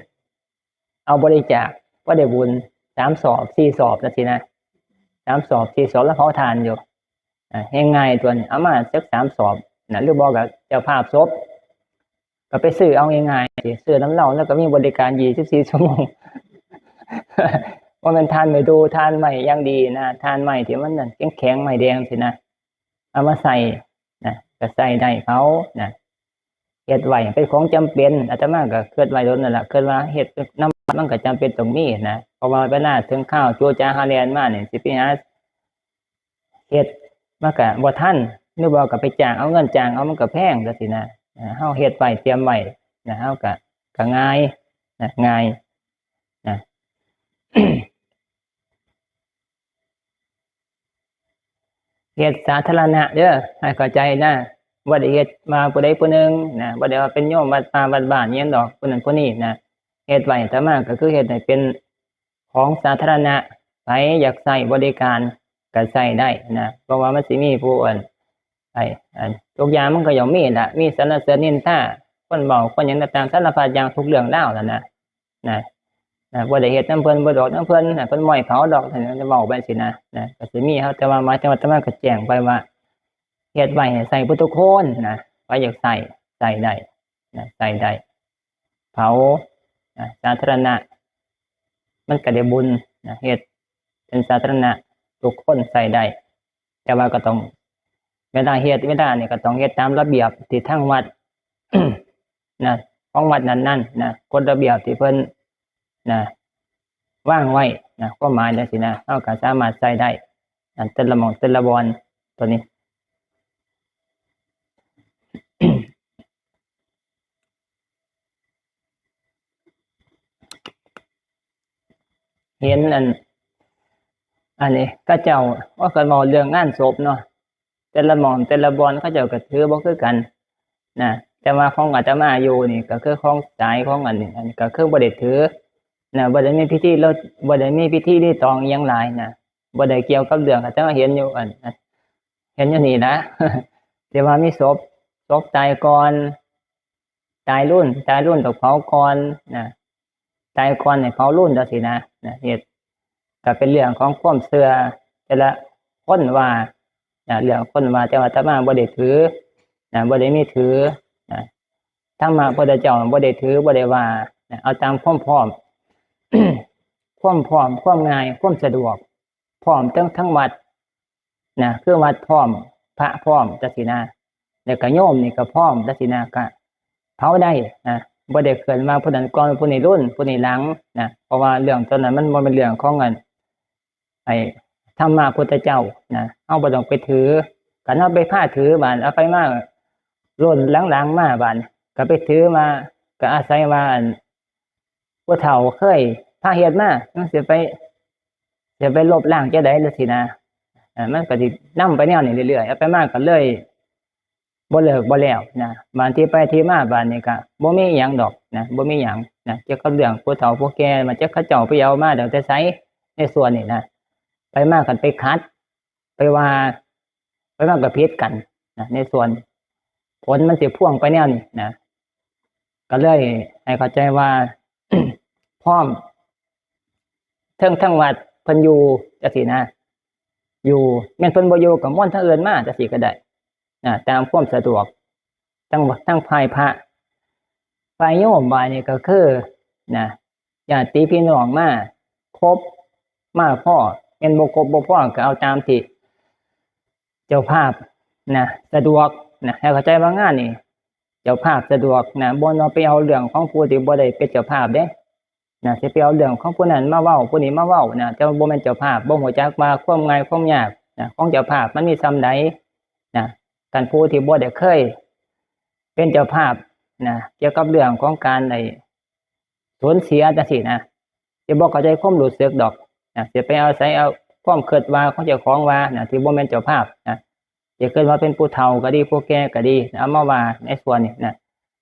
เอาบริจาค พอได้บุญ สามสอบ สี่สอบจั่งซี้นะ สามสอบ สี่สอบ แล้วเผาถ่านอยู่ อ่า แฮงง่ายตั๊วนี้ เอามาจักสามสอบนะ หรือบ่ก็เจ้าภาพศพ ก็ไปซื้อเอาง่ายๆ สิ ซื้อนำลาว แล้วก็มีบริการ ยี่สิบสี่ ชั่วโมง บ่แม่นถ่านไม้ดู่ ถ่านไม้อย่างดีนะ ถ่านไม้ที่มันนั่นแข็งๆ ไม้แดงซี้นะ เอามาใช้นะ ก็ใช้ได้เผานะ เฮ็ดไว้เป็นของจำเป็น อาตมาก็คิดไว้โดนนั่นล่ะ คิดว่าเฮ็ดนำมันก็จำเป็นต้องมีนะ เพราะว่าเวลาถึงคราวโจจ๋าหาแล่นมานี่ สิไปหาเฮ็ดมันก็บ่ทัน หรือว่าก็ไปจ้างเอา เงินจ้างเอามันก็แพงจั่งซี้นะ อ่า เฮาเฮ็ดไว้เตรียมไว้นะ เฮาก็ ก็ง่ายนะ ง่ายนะ เฮ็ดสาธารณะเด้อ ให้เข้าใจนะ บ่ได้เฮ็ดว่าผู้ใดผู้หนึ่งนะ บ่ได้ว่าเป็นโยมวัดป่าวัดบ้านอิหยังดอก ผู้นั้นผู้นี้นะ เฮ็ดไว้อาตมาก็คือเฮ็ดให้เป็นของสาธารณะ ไผอยากใช้บริการก็ใช้ได้นะ เพราะว่ามันสิมีผู้อัน ไอ้ อัน ทุกอย่างมันก็ย่อมมีล่ะ มีสรรเสริญนินทา คนเว้า คนหยังต่างๆ สารพัดอย่าง ทุกเรื่องราวนั่นนะ นะ นะ บ่ได้เฮ็ดนำเพิ่น บ่ดอกนำเพิ่นนะ เพิ่นบ่ให้เผาดอก เว้าไปซี้นะ นะ ก็สิมี เฮา แต่ว่าหมายถึงว่าอาตมาก็แจ้งไปว่า เฮ็ดไว้ให้ใช้เบิดทุกคนนะ ไผอยากใช้ ใช้ได้นะ ใช้ได้ เผานะ สาธารณะ มันก็ได้บุญนะ เฮ็ดเป็นสาธารณะ ทุกคนใช้ได้ แต่ว่าก็ต้อง เวลาเฮ็ด เวลานี่ก็ต้องเฮ็ดตามระเบียบที่ทางวัด นะ ของวัดนั้นๆ นะ กฎระเบียบที่เพิ่น นะ วางไว้นะ ความหมายจั่งซี้นะ เฮาก็สามารถใช้ได้ อันแต่ละหม่องแต่ละบ่อน ตัวนี้ เห็นอัน อันนี้เขาเจ้า ว่ากันเว้าเรื่องงานศพเนาะ แต่ละหม่องแต่ละบ่อนเขาเจ้าก็ถือบ่คือกันนะ แต่ว่าของอาตมาอยู่นี่ก็คือของสายของอันนี้ อันนี้ก็คือบ่ได้ถือนะ บ่ได้มีพิธี เราบ่ได้มีพิธีรีตองอิหยังหลายนะ บ่ได้เกี่ยวกับเรื่อง อาตมาเห็นอยู่อัน เห็นอยู่นี่นะ ที่ว่ามีศพ ศพตายก่อน ตายรุ่น ตายรุ่นต้องเผาก่อนนะ ตายก่อนให้เผารุ่นจั่งซี้นะ นะ เฮ็ด ก็เป็นเรื่องของความเชื่อแต่ละคนว่านะ เรื่องคนว่า แต่ว่าอาตมาบ่ได้ถือนะ บ่ได้มีถือนะ ธรรมะพุทธเจ้าบ่ได้ถือ บ่ได้ว่านะ เอาตามความพร้อม ความพร้อม ความง่าย ความสะดวก พร้อมทั้ง ทั้งวัดนะ คือวัดพร้อม พระพร้อมจั่งซี้นะ แล้วก็โยมนี่ก็พร้อมจั่งซี้นะ ก็เผาได้นะ บ่ได้เกินว่าผู้นั้นก่อน ผู้นี้รุ่น ผู้นี้หลังนะ เพราะว่าเรื่องตัวนั้นมันบ่เป็นเรื่องของอัน ไอ้ธรรมะพุทธเจ้านะ เฮาบ่ต้องไปถือ คันเฮาไปพาถือบาด เอาไปมารุ่นหลังๆ มาบาด ก็ไปถือมา ก็อาศัยว่าอัน ผู้เฒ่าเคยพาเฮ็ดมา มันสิไป สิไปลบล้างจั่งใดจั่งซี้นะ อ่า มันก็สินำไปแนวนี้เรื่อยๆ เอาไปมาก็เลย บ่เลิกบ่แล้วนะ บาดที่ไปที่มาบาดนี้ก็บ่มีหยังดอกนะ บ่มีหยังนะ เกี่ยวกับเรื่องผู้เฒ่าผู้แก่ มาจักเขาเจ้าไปเอามาตั้งแต่ไส ในส่วนนี้นะ ไปมากันไปขัด ไปว่า ไปมาก็ผิดกันนะ ในส่วน ผลมันสิพ่วงไปแนวนี้นะ ก็เลยให้เข้าใจว่า พร้อม เทิงทั้งวัดเพิ่นอยู่จั่งซี้นะ อยู่ แม่นเพิ่นบ่อยู่ก็มนต์ทางอื่นมาจั่งซี้ก็ได้นะ ตามความสะดวก ทั้ง ทั้งฝ่ายพระ ฝ่ายโยมบาดนี้ก็คือนะ ญาติพี่น้องมาครบ มาพอ แม่นบ่ครบบ่พอก็เอาตามที่เจ้าภาพนะ สะดวกนะ ให้เข้าใจว่างานนี่ เจ้าภาพสะดวกนะ บ่แม่นว่าไปเอาเรื่องของผู้ที่บ่ได้เป็นเจ้าภาพเด้ นะ สิไปเอาเรื่องของผู้นั้นมาเว้า ผู้นี้มาเว้านะ แต่ว่าบ่แม่นเจ้าภาพ บ่ฮู้จักว่าความง่ายความยากนะ ของเจ้าภาพมันมีส่ำใดนะ คันผู้ที่บ่ได้เคยเป็นเจ้าภาพนะ เกี่ยวกับเรื่องของการไอ้สูญเสียจังซี้นะ สิบ่เข้าใจความรู้สึกดอกนะ สิไปอาศัยเอาความคิดว่าของเจ้าของว่านะ ที่บ่แม่นเจ้าภาพนะ สิคิดว่าเป็นผู้เฒ่าก็ดี ผู้แก่ก็ดี เอามาว่าในส่วนนี้นะ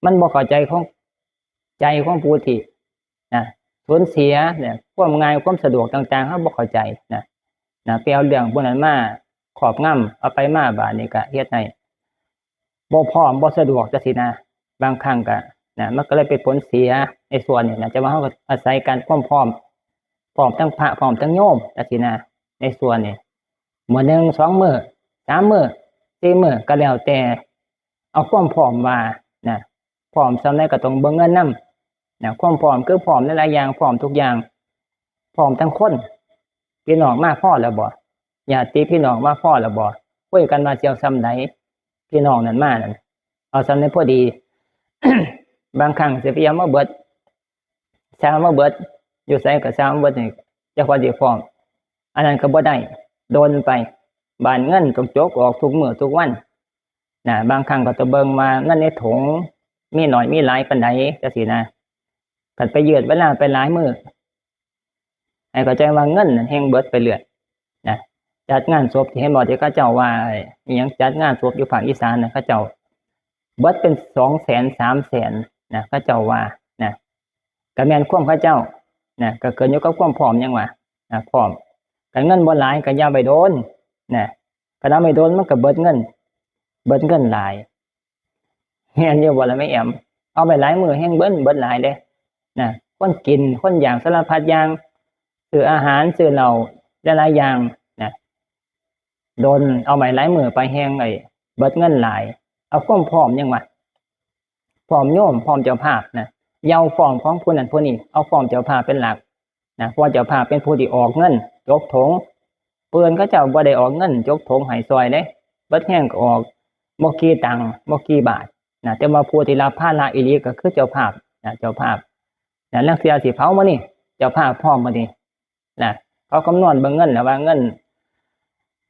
มันบ่เข้าใจของใจของผู้ที่นะ สูญเสียเนี่ย ความง่ายความสะดวกต่างๆ เฮาบ่เข้าใจนะ นะ ไปเอาเรื่องพวกนั้นมาครอบงำ เอาไปมาบาดนี้ก็เฮ็ดให้บ่พร้อม บ่สะดวกจังซี้นะ บางครั้งก็นะ มันก็เลยเป็นผลเสียในส่วนนี้นะ แต่ว่าเฮาก็อาศัยการความพร้อม พร้อมทั้งพระ พร้อมทั้งโยมจังซี้นะ ในส่วนนี้ มื้อหนึ่ง สองมื้อ สามมื้อ สี่มื้อ ก็แล้วแต่ เอาความพร้อมว่านะ พร้อมส่ำใดก็ต้องเบิ่งเงินนำนะ ความพร้อมคือพร้อมหลายๆอย่าง พร้อมทุกอย่าง พร้อมทั้งคน พี่น้องมาพอแล้วบ่ ญาติพี่น้องมาพอแล้วบ่ คุยกันว่าสิเอาส่ำใด พี่น้องนั่นมานั่น เอาส่ำใดพอดี บางครั้งสิไปเอามาเบิด สร้างมาเบิด อยู่ไสก็สร้างมาเบิดนี่ จักว่าสิพร้อม อันนั้นก็บ่ได้ โดนไป บาดเงินต้องจกออกทุกมื้อทุกวันนะ บางครั้งก็ต้องเบิ่งว่าเงินในถุงมีน้อยมีหลายปานใดจังซี้นะ คันไปยืดเวลาไปหลายมื้อ ให้เข้าใจว่าเงินนั่นแฮ่งเบิดไปเรื่อยนะ จัดงานศพที่เห็นบ่ ที่เขาเจ้าว่า ไอ้อิหยัง จัดงานศพอยู่ภาคอีสานน่ะ เขาเจ้าเบิดเป็นสองแสน สามแสนนะ เขาเจ้าว่านะ ก็แม่นความเขาเจ้านะ ก็ขึ้นอยู่กับความพร้อม หยังว่านะ พร้อม คันเงินบ่หลายก็อย่าไปโดนนะ คันเอาไปโดนมันก็เบิดเงิน เบิดเงินหลาย แม่นอยู่บ่ล่ะแม่แอม เอาไปหลายมื้อแฮ่งเบิด เบิดหลายเด้นะ คนกิน คนอยากสารพัดอย่าง ซื้ออาหาร ซื้อเหล้า หลายๆอย่างนะ โดน เอาไปหลายมื้อไปแฮ่งไอ้เบิดเงินหลาย เอาความพร้อม หยังว่า พร้อมโยม พร้อมเจ้าภาพนะ อย่าเอาพร้อมของผู้นั้นผู้นี้ เอาพร้อมเจ้าภาพเป็นหลักนะ เพราะว่าเจ้าภาพเป็นผู้ที่ออกเงิน จกถุง ผู้อื่นเขาเจ้าบ่ได้ออกเงินจกถุงให้ซอยเด้ เบิดแฮ่งก็ออกบ่กี่ตังค์ บ่กี่บาทนะ แต่ว่าผู้ที่รับภาระอีหลีก็คือเจ้าภาพนะ เจ้าภาพนะ ลางเทื่อสิเผามื้อนี้ เจ้าภาพพร้อมมื้อนี้นะ เขาคำนวณเบิ่งเงินแล้วว่าเงิน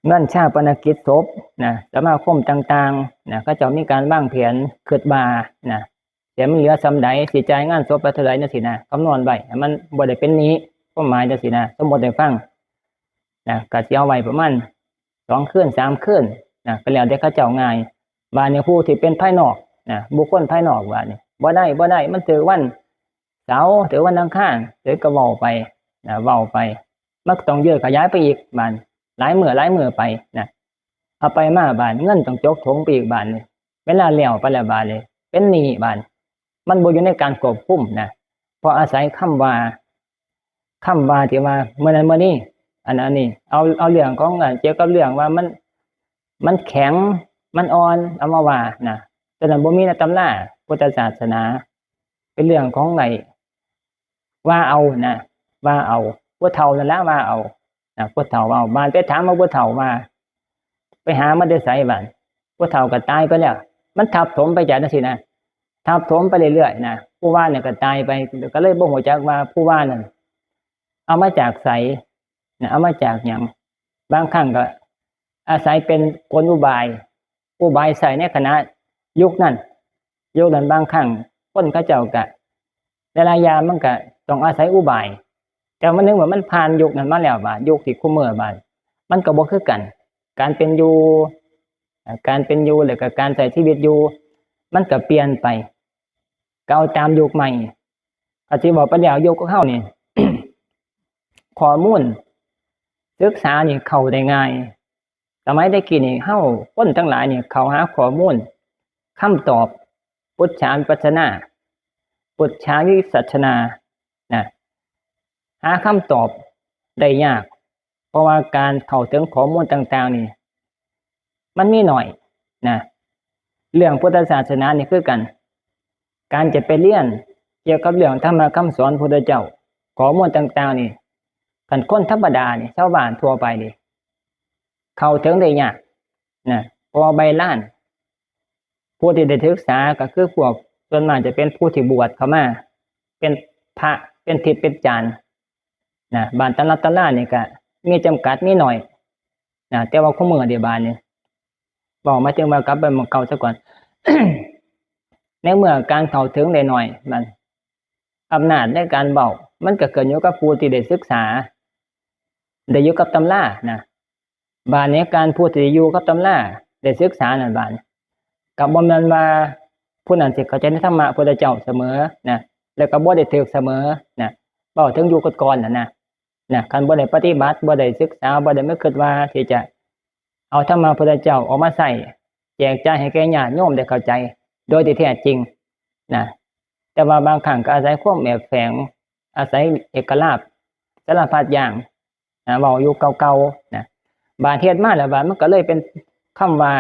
เงินฌาปนกิจศพนะ สมาคมต่างๆนะ เขาเจ้ามีการวางแผน คิดว่านะ แต่มันเหลือส่ำใด สิจ่ายงานศพไปเท่าใดจังซี้นะ คำนวณไว้ให้มันบ่ได้เป็นหนี้ ความหมายจังซี้นะ สมมุติให้ฟังนะ ก็สิเอาไว้ประมาณสองคืน สามคืนนะ ก็แล้วแต่เขาเจ้าง่าย บาดนี้ผู้ที่เป็นภายนอกนะ บุคคลภายนอก บาดนี้ บ่ได้ บ่ได้ มันถือวันเสาร์ ถือวันอังคาร ถือก็เว้าไปนะ เว้าไป มันก็ต้องยืดขยายไปอีก บาด หลายมื้อ หลายมื้อไปนะ เอาไปมา บาด เงินต้องจกถุงไปอีก บาดนี้ เวลาแล้วไปแล้ว บาดนี้ เป็นหนี้ บาด มันบ่อยู่ในการควบคุมนะ เพราะอาศัยคำว่า คำว่าที่ว่ามื้อนั้นมื้อนี้ อัน อันนี้ เอา เอาเรื่องของ อ่า เกี่ยวกับเรื่องว่ามัน มันแข็ง มันอ่อน เอามาว่านะ ตัวนั้นบ่มีในตำราพุทธศาสนา เป็นเรื่องของไอ้ ว่าเอานะ ว่าเอา ผู้เฒ่านั่นละว่าเอานะ ผู้เฒ่าว่าเอา บาดไปถามว่าผู้เฒ่าว่า ไปหามาแต่ไส บาด ผู้เฒ่าก็ตายไปแล้ว มันทับถมไปจากจังซี้นะ ทับถมไปเรื่อยๆนะ ผู้ว่าเนี่ยก็ตายไป ก็เลยบ่ฮู้จักว่าผู้ว่านั่นเอามาจากไสนะ เอามาจากหยัง บางครั้งก็อาศัยเป็นกลอุบาย อุบายใช้ในขณะยุคนั้น ยุคนั้นบางครั้งคนเขาเจ้าก็ หลายๆอย่างมันก็ต้องอาศัยอุบาย แต่มันนึกว่ามันผ่านยุคนั้นมาแล้ว บาด ยุคที่คุมื้อ บาด มันก็บ่คือกัน การเป็นอยู่ อ่า การเป็นอยู่ แล้วก็การใช้ชีวิตอยู่ มันก็เปลี่ยนไป ก็เอาตามยุคใหม่ ก็สิบอกไปแล้ว ยุคของเฮานี่ ข้อมูลศึกษานี่เข้าได้ง่าย สมัยแต่กี้นี่ เฮาคนทั้งหลายนี่เข้าหาข้อมูล คำตอบ ปุจฉาวิปัสสนา ปุจฉาวิสัชนา นะ หาคำตอบได้ยาก เพราะว่าการเข้าถึงข้อมูลต่างๆนี่ มันมีน้อยนะ เรื่องพุทธศาสนานี่คือกัน การจะไปเรียนเกี่ยวกับเรื่องธรรมะคำสอนพุทธเจ้า ข้อมูลต่างๆนี่ คันคนธรรมดานี่ ชาวบ้านทั่วไปนี่ เข้าถึงได้ยากนะ เพราะว่าใบลาน ผู้ที่ได้ศึกษาก็คือพวก ส่วนมากจะเป็นผู้ที่บวชเข้ามา เป็นพระ เป็นทิพย์เป็นจานนะ บาดตำรับตำรานี่ก็มีจำกัดมีหน่อยนะ แต่ว่าคู่มื้อเดี๋ยวบาดนี้ เว้ามาถึงว่ากลับไปหม่องเก่าซะก่อน ในเมื่อการเข้าถึงได้น้อย มัน อำนาจในการเว้า มันก็ขึ้นอยู่กับผู้ที่ได้ศึกษา ได้อยู่กับตำรานะ บาดนี้การผู้ที่อยู่กับตำรา ได้ศึกษานั่นบาดนี้ ก็บ่แม่นว่าผู้นั้นสิเข้าใจในธรรมะพุทธเจ้าเสมอนะ แล้วก็บ่ได้ถูกเสมอนะ เว้าถึงยุคก่อนๆนั่นนะ นะ คันบ่ได้ปฏิบัติ บ่ได้ศึกษา บ่ได้มาคิดว่าที่จะเอาธรรมะพุทธเจ้าออกมาใช้ แจกจ่ายให้แก่ญาติโยมได้เข้าใจ โดยที่แท้จริงนะ แต่ว่าบางครั้งก็อาศัยความแอบแฝง อาศัยเอกลาภ สารพัดอย่างนะ เว้าอยู่เก่าๆนะ บาดเฮ็ดมาแล้วบาดมันก็เลยเป็นคำว่า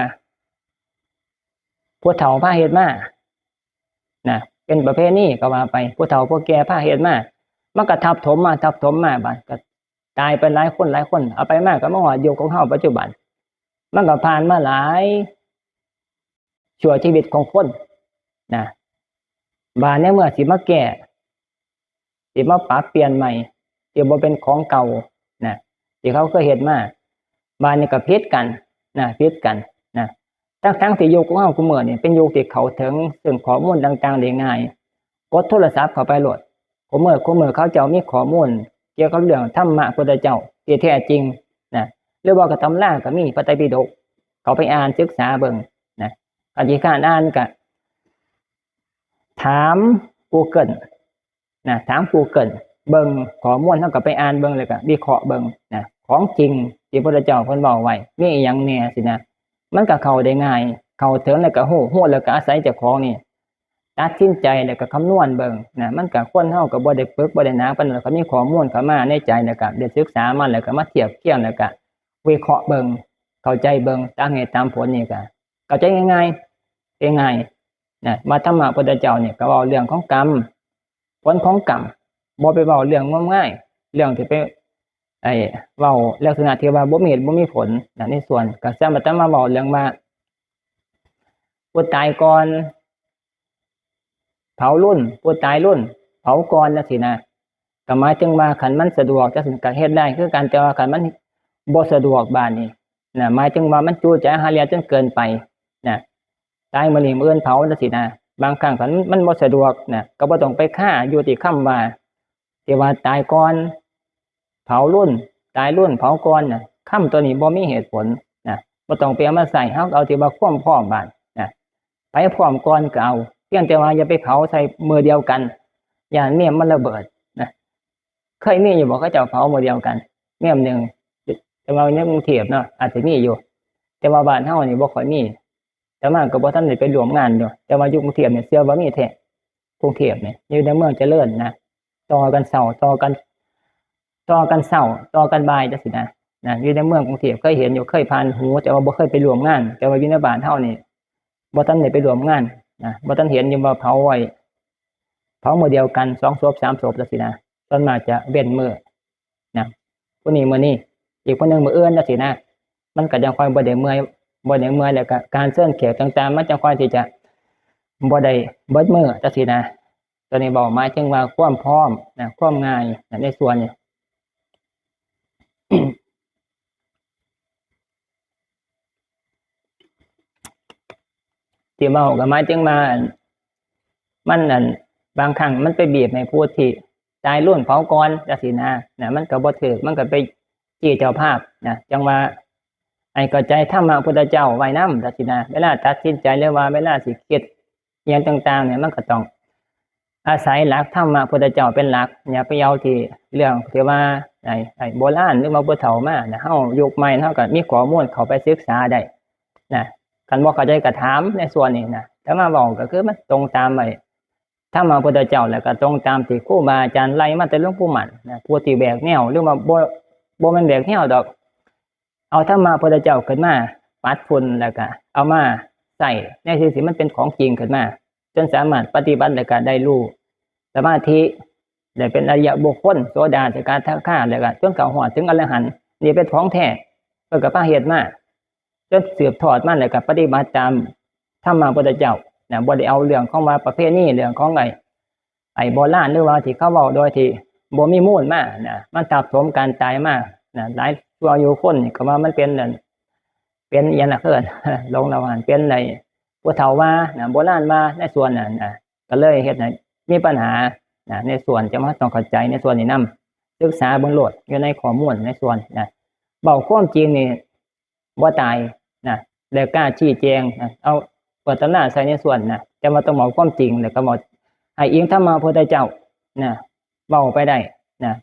ผู้เฒ่าพาเฮ็ดมานะ เป็นประเพณีก็ว่าไป ผู้เฒ่าผู้แก่พาเฮ็ดมา มันก็ทับถมมา ทับถมมา บาดก็ตายไปหลายคนหลายคน เอาไปมาก็มาฮอดยุคของเฮาปัจจุบัน มันก็ผ่านมาหลายชั่วชีวิตของคนนะ บาดในเมื่อสิมาแก้ สิมาปรับเปลี่ยนใหม่ สิบ่เป็นของเก่านะ ที่เขาเคยเฮ็ดมา บาดนี้ก็ผิดกันนะ ผิดกันนะ ทั้งๆที่ยุคของเฮาคุมื้อนี่เป็นยุคที่เข้าถึงซึ่งข้อมูลต่างๆได้ง่าย กดโทรศัพท์เข้าไปโลด คุมื้อ คุมื้อเขาเจ้ามีข้อมูลเกี่ยวกับเรื่องธรรมะพุทธเจ้าที่แท้จริงนะ หรือว่าก็ตำราก็มีพระไตรปิฎก เข้าไปอ่านศึกษาเบิ่งนะ คันขี้คร้านอ่านก็ถาม Google นะ ถาม Google เบิ่งข้อมูล เฮาก็ไปอ่านเบิ่ง แล้วก็วิเคราะห์เบิ่งนะ ของจริงที่พระพุทธเจ้าเพิ่นเว้าไว้ มีอีหยังแหน่สินะ มันก็เข้าได้ง่าย เข้าถึงแล้วก็ฮู้ ฮู้แล้วก็อาศัยเจ้าของนี่ตัดสินใจ แล้วก็คำนวณเบิ่งนะ มันก็ คนเฮาก็บ่ได้ปึกบ่ได้หนักปานนั้น ก็มีข้อมูลเข้ามาในใจ แล้วก็ได้ศึกษามา แล้วก็มาเทียบเคียง แล้วก็วิเคราะห์เบิ่ง เข้าใจเบิ่ง ตามเหตุตามผลนี่ก็เข้าใจง่ายๆ ง่ายๆนะ ว่าธรรมะพุทธเจ้านี่ก็เว้าเรื่องของกรรม ผลของกรรม บ่ไปเว้าเรื่องงมงาย เรื่องที่ไป ไอ้ เว้าลักษณะที่ว่าบ่มีเหตุบ่มีผลนะ ในส่วนก็สามารถมาเว้าเรื่องว่า ผู้ตายก่อนเผารุ่น ผู้ตายรุ่นเผาก่อนจังซี้นะ ก็หมายถึงว่าคันมันสะดวกจังซี้ก็เฮ็ดได้คือกัน แต่ว่าคันมันบ่สะดวกบาดนี้นะ หมายถึงว่ามันจู๋ใจหาเรื่องจนเกินไปนะ ตายมื้อนี้มื้ออื่นเผาจังซี้นะ บางครั้งคันมันบ่สะดวกนะ ก็บ่ต้องไปคาอยู่ที่คำว่า ที่ว่าตายก่อนเผารุ่น ตายรุ่นเผาก่อนน่ะ คำตัวนี้บ่มีเหตุผลนะ บ่ต้องไปเอามาใช้ เฮาเอาที่ว่าความพร้อมบาดนะ ไผพร้อมก่อนก็เอา เพียงแต่ว่าอย่าไปเผาใส่มื้อเดียวกัน ย้านเมนมันระเบิดนะ เคยมีอยู่บ่ เขาเจ้าเผามื้อเดียวกัน เมนหนึ่ง แต่ว่าในกรุงเทพฯเนาะ อาจสิมีอยู่ แต่ว่าบ้านเฮานี่บ่ค่อยมี อาตมาก็บ่ทันได้ไปร่วมงานอยู่ แต่ว่าอยู่กรุงเทพฯนี่เชื่อว่ามีแท้ กรุงเทพฯนี่ อยู่ในเมืองเจริญนะ ต่อกันเช้า ต่อกัน ต่อกันเช้า ต่อกันบ่ายจังซี้นะ นะ อยู่ในเมืองกรุงเทพฯเคยเห็นอยู่ เคยผ่านหู แต่ว่าบ่เคยไปร่วมงาน แต่ว่าอยู่ในบ้านเฮานี่ บ่ทันได้ไปร่วมงานนะ บ่ทันเห็นอยู่ว่าเผาไว้ เผามื้อเดียวกัน สองศพ สามศพจังซี้นะ ส่วนมากจะเว้นมื้อนะ ผู้นี้มื้อนี้ อีกผู้หนึ่งมื้ออื่นจังซี้นะ มันก็จั่งค่อยบ่ได้เมื่อย บ่ได้เมื่อย แล้วก็การเชิญแขกต่างๆ มันจั่งค่อยที่จะบ่ได้เบิดมื้อจังซี้นะ ตัวนี้เว้าหมายถึงว่าความพร้อมนะ ความง่ายนะ ในส่วนนี้ ที่เว้าก็หมายถึงว่า มันนั่น บางครั้งมันไปบีบให้ผู้ที่ตายรุ่นเผาก่อนจังซี้นะ นะ มันก็บ่ถูก มันก็ไปจี้เจ้าภาพนะ จั่งว่าให้เข้าใจธรรมะพุทธเจ้าไว้นำจังซี้นะ เวลาตัดสินใจ หรือว่าเวลาสิคิด อิหยังต่างๆ เนี่ย มันก็ต้องอาศัยหลักธรรมะพุทธเจ้าเป็นหลัก อย่าไปเอาที่เรื่องที่ว่าไอ้ ไอ้โบราณหรือว่าผู้เฒ่ามานะ เฮายุคใหม่เฮาก็มีข้อมูลเข้าไปศึกษาได้นะ คันบ่เข้าใจก็ถามในส่วนนี้นะ แต่มาเว้าก็คือมันตรงตามไอ้ธรรมะพุทธเจ้า แล้วก็ตรงตามที่ครูบาอาจารย์ไล่มาแต่หลวงปู่มั่นนะ ผู้ที่แหวกแนว หรือว่าบ่ บ่แม่นแหวกแนวดอก เอาธรรมะพุทธเจ้าขึ้นมาปัดฝุ่น แล้วก็เอามาใช้ในสิ่งที่มันเป็นของจริงขึ้นมา จนสามารถปฏิบัติแล้วก็ได้รู้สมาธิ ได้เป็นอริยบุคคล โสดา สกทาคา แล้วก็จนเข้าฮอดถึงอรหันต์ นี่เป็นของแท้ เพิ่นก็พาเฮ็ดมา จนสืบทอดมา แล้วก็ปฏิบัติตามธรรมะพุทธเจ้านะ บ่ได้เอาเรื่องของว่าประเพณี เรื่องของไอ้ ไอ้โบราณหรือว่าที่เขาเว้าโดยที่บ่มีมูลมานะ มันทับถมการตายมานะ หลายชั่วอายุคนนี่ก็ว่ามันเป็นนั่น เป็นอิหยังล่ะเพิ่น หลงละว่าเป็นในผู้เฒ่าว่านะ โบราณว่าในส่วนนั้นนะ ก็เลยเฮ็ดให้มีปัญหานะ ในส่วนจะมาต้องเข้าใจในส่วนนี้นำ ศึกษาเบิ่งโลดอยู่ในข้อมูลในส่วนนะ เว้าความจริงนี่บ่ตายนะ แล้วกล้าชี้แจงนะ เอาเปิดตำราใส่ในส่วนนะ แต่ว่าต้องเว้าความจริง แล้วก็เว้าให้อิงธรรมะพระพุทธเจ้านะ เว้าไปได้นะ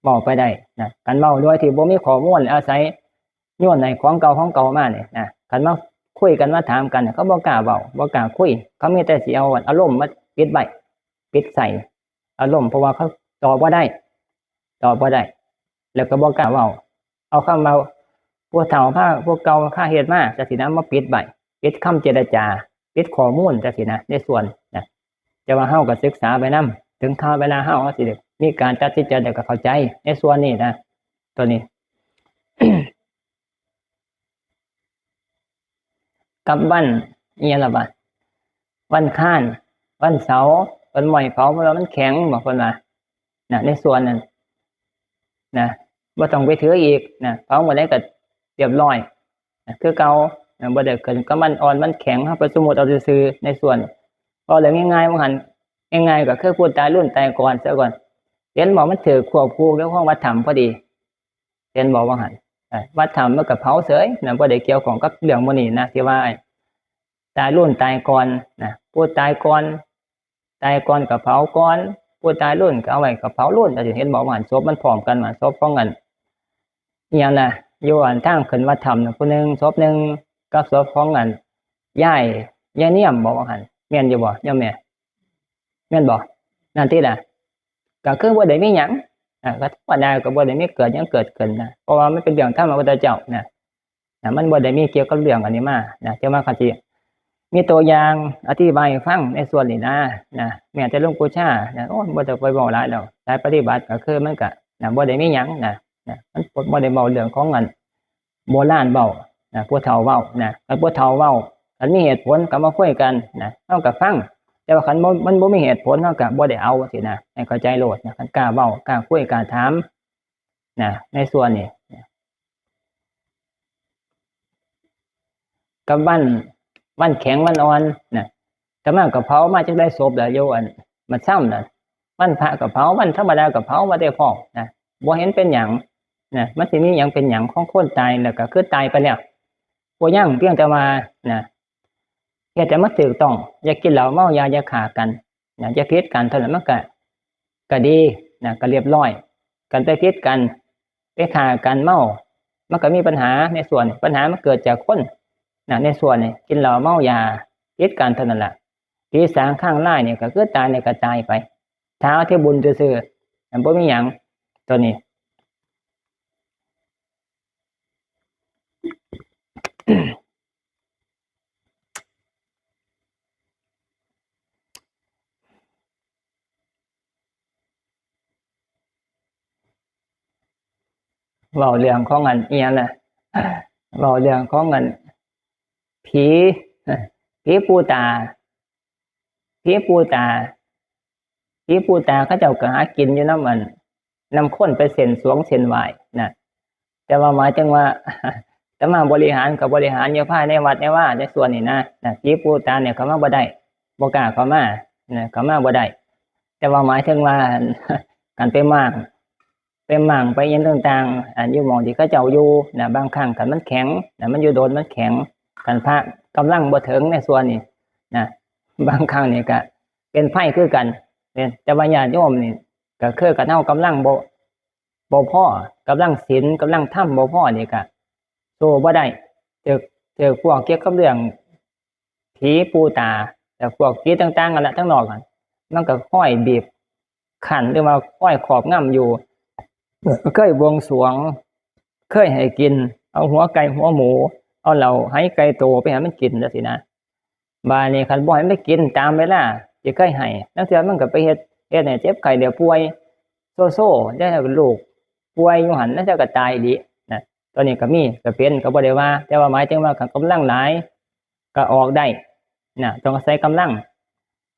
เว้าไปได้นะ คันเว้าโดยที่บ่มีข้อมูล อาศัยโยนให้ของเก่าของเก่ามานี่นะ คันมาคุยกันมาถามกัน เขาบ่กล้าเว้า บ่กล้าคุย เขามีแต่สิเอาอารมณ์มาปิดไว้ ปิดใส่อารมณ์ เพราะว่าเขาตอบบ่ได้ ตอบบ่ได้ แล้วก็บ่กล้าเว้า เอาคำว่าผู้เฒ่าพา พวกเก่าพาเฮ็ดมาจังซี้นะ มาปิดไว้ ปิดคำเจรจา ปิดข้อมูลจังซี้นะ ในส่วนนะ แต่ว่าเฮาก็ศึกษาไปนำ ถึงคราวเวลาเฮา เฮาสิได้มีการตัดสินใจ แล้วก็เข้าใจในส่วนนี้นะ ตัวนี้ กับวันอิหยังล่ะบาด วันอังคาร วันเสาร์ เพิ่นบ่ให้เผา เพราะว่ามันแข็ง บอกเพิ่นว่านะ ในส่วนนั้นนะ บ่ต้องไปถืออีกนะ เผามื้อใดก็เรียบร้อยนะ คือเก่านะ บ่ได้ขึ้นกับวันอ่อนวันแข็ง เฮาไปสมมุติเอาซื่อๆ ในส่วน เว้าเรื่องง่ายๆ ว่าหั่น ง่ายๆ ก็คือผู้ตายรุ่นตายก่อนซะก่อน เห็นบ่ มันถืกควบคู่กับของวัดธรรมพอดี เห็นบ่ว่าหั่น เอ่อ วัดธรรมมันก็เผาเฉยนะ บ่ได้เกี่ยวข้องกับเรื่องหมู่นี้นะ ที่ว่าตายรุ่นตายก่อนนะ ผู้ตายก่อน ตายก่อนก็เผาก่อน ผู้ตายรุ่นก็เอาไว้ก็เผารุ่น ก็สิเห็นบ่ว่าหั่น ศพมันพร้อมกัน ว่าศพของอัน อิหยังนะ อยู่อันทางขึ้นวัดธรรมน่ะ ผู้หนึ่ง ศพหนึ่ง กับศพของอัน ยาย ยายเนียม บอกว่าหั่น แม่นอยู่บ่ โยมแม่ แม่นบ่ นั่นติล่ะ ก็คือบ่ได้มีหยัง อ่า ก็ธรรมดา ก็บ่ได้มีเกิดหยังเกิดขึ้นนะ เพราะว่ามันเป็นเรื่องธรรมพระพุทธเจ้านะ นะ มันบ่ได้มีเกี่ยวกับเรื่องอันนี้มานะ แต่ว่าเขาสิมีตัวอย่างอธิบายให้ฟังในส่วนนี้นะ นะ แม้แต่หลวงปู่ชานะ โอ้ย บ่ต้องไปเว้าหลายดอก สายปฏิบัติก็คือมันก็นะ บ่ได้มีหยังนะ นะ มันบ่ บ่ได้เว้าเรื่องของอันโบราณเว้านะ ผู้เฒ่าเว้านะ คันผู้เฒ่าเว้า คันมีเหตุผลก็มาคุยกันนะ เฮาก็ฟัง แต่ว่าคันบ่ มันบ่มีเหตุผล เฮาก็บ่ได้เอาสินะ ให้เข้าใจโลดนะ คันกล้าเว้า กล้าคุย กล้าถาม นะ ในส่วนนี้ กับวัน วันแข็งวันอ่อนนะ อาตมาก็เผามาจักได้ศพแล้ว อยู่อัน มันซ้ำนะ วันพระก็เผา วันธรรมดาก็เผามาได้พร้อมนะ บ่เห็นเป็นหยังนะ มันสิมีหยังเป็นหยังของคนตาย แล้วก็คือตายไปแล้ว บ่ยัง เพียงแต่ว่านะ เฮ็ดให้มันถูกต้อง อย่ากินเหล้าเมายา อย่าฆ่ากันนะ อย่าผิดกัน เท่านั้นมันก็ ก็ดีนะ ก็เรียบร้อย กันไปผิดกัน ไปฆ่ากัน เมา มันก็มีปัญหาในส่วน ปัญหามันเกิดจากคนนะ ในส่วนนี่ กินเหล้าเมายา ผิดกันเท่านั้นล่ะ ผีสางคลั่งไล่นี่ก็คือตายนี่ก็ตายไป ถ้าเอาที่บุญซื่อๆ มันบ่มีหยัง ตัวนี้ เว้าเรื่องของอันอิหยังนะ เว้าเรื่องของอัน ผี ผีปู่ตา ผีปู่ตา ผีปู่ตาเขาเจ้าก็หากินอยู่นำอัน นำคนไปเส้นสรวงเส้นไหว้นะ แต่ว่าหมายถึงว่า อาตมาบริหารก็บริหารอยู่ภายในวัดในวาในส่วนนี่นะ นะ ผีปู่ตาเนี่ยเข้ามาบ่ได้ บ่กล้าเข้ามานะ เข้ามาบ่ได้ แต่ว่าหมายถึงว่า การไปม้าง ไปม้างไปอิหยังต่างๆ อันอยู่หม่องที่เขาเจ้าอยู่นะ บางครั้งคันมันแข็งนะ มันอยู่โดนมันแข็ง คันพระกำลังบ่ถึงในส่วนนี้นะ บางครั้งนี่ก็เป็นภัยคือกันเนี่ย แต่ว่าญาติโยมนี่ก็คือคันเฮากำลังบ่ บ่พอ กำลังศีล กำลังธรรมบ่พอนี่ก็สู้บ่ได้ ถูก ถูกพวกเกี่ยวกับเรื่อง ผีปู่ตา แต่พวกผีต่างๆ นั่นแหละ ทั้งนอกนั่น มันก็คอยบีบคั้น หรือว่าคอยครอบงำอยู่ เคยบวงสรวง เคยให้กิน เอาหัวไก่หัวหมู เอาเหล้าไหไก่โตไปให้มันกินจังซี้นะ บาดนี้คันบ่ให้มันกินตามเวลาที่เคยให้ ลางเทื่อมันก็ไปเฮ็ด เฮ็ดให้เจ็บไข้ได้ป่วย โซโซ ได้ลูกป่วยอยู่หั่น ลางเทื่อก็ตายอีหลีนะ ตัวนี้ก็มี ก็เป็น ก็บ่ได้ว่า แต่ว่าหมายถึงว่าคันกำลังหลาย ก็ออกได้นะ ต้องอาศัยกำลัง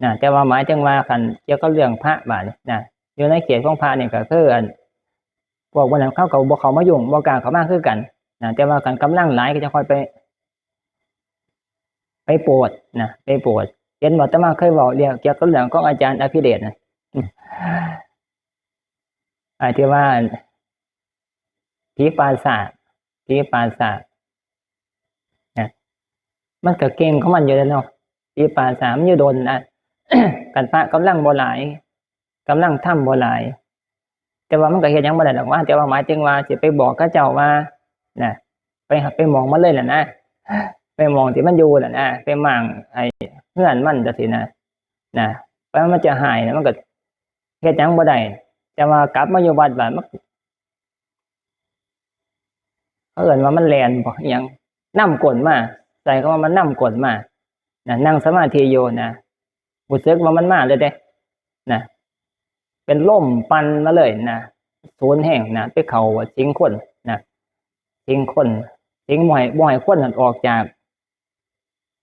นะ แต่ว่าหมายถึงว่าคันเกี่ยวกับเรื่องพระบาดนี่นะ อยู่ในเขตของพระนี่ก็คืออัน พวกวันนั้นเขาก็บ่เข้ามายุ่ง บ่กล้าเข้ามาคือกันนะ แต่ว่าคันกำลังหลายก็จะค่อยไป ไปโปรดนะ ไปโปรด เห็นว่าอาตมาเคยเว้าเรื่องเกี่ยวกับเรื่องของอาจารย์อภิเดชนะ ไอ้ที่ว่า ผีปราสาท ผีปราสาทนะ มันก็เก่งของมันอยู่แล้วเนาะ ผีปราสาทมันอยู่ดนนะ คันพระกำลังบ่หลาย กำลังทำบ่หลาย แต่ว่ามันก็เฮ็ดหยังบ่ได้ดอกว่า แต่ว่าหมายถึงว่าสิไปบอกเขาเจ้าว่านะ ไปหา ไปหม่องมันเลยล่ะนะ ไปหม่องที่มันอยู่ล่ะนะ ไปหม่างไอ้เฮือนมันจังซี้นะ นะ ไปมันจะหายนะ มันก็เฮ็ดหยังบ่ได้ แต่ว่ากลับมาอยู่วัดบาดมัน เขาเอิ้นว่ามันแล่นบ่ อิหยัง นำก้นมา ใส่คำว่ามันนำก้นมานะ นั่งสมาธิอยู่นะ รู้สึกว่ามันมาเลยเด้นะ เป็นลมปั่นมาเลยนะ สูนแฮงนะ ไปเข้าสิงคนนะ สิงคน สิงบ่ให้ บ่ให้คนนั้นออกจาก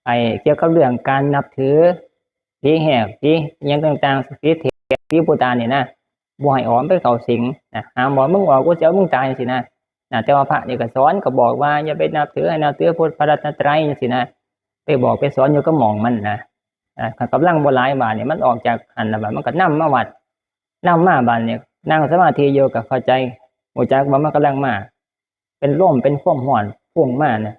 ไอ้เกี่ยวกับเรื่องการนับถือผีแหก ผีอิหยังต่างๆ ผีเทพ ผีปูตานนี่นะ บ่ให้ออกไปเข้าสิงนะ ห้ามบอก "มึงออก กูสิเอามึงตาย" จังซี้นะ นะ แต่ว่าพระนี่ก็สอน ก็บอกว่าอย่าไปนับถือ ให้นับถือพุทธพระรัตนตรัยจังซี้นะ ไปบอกไปสอนอยู่กับหม่องมันนะ อ่า กำลังบ่หลายบาดนี่ มันออกจากหั้นแล้วบาด มันก็นำมาวัด นำมาบาดนี่ นั่งสมาธิอยู่ก็เข้าใจ รู้จักว่ามันกำลังมา เป็นลม เป็นความร้อนพุ่งมานะ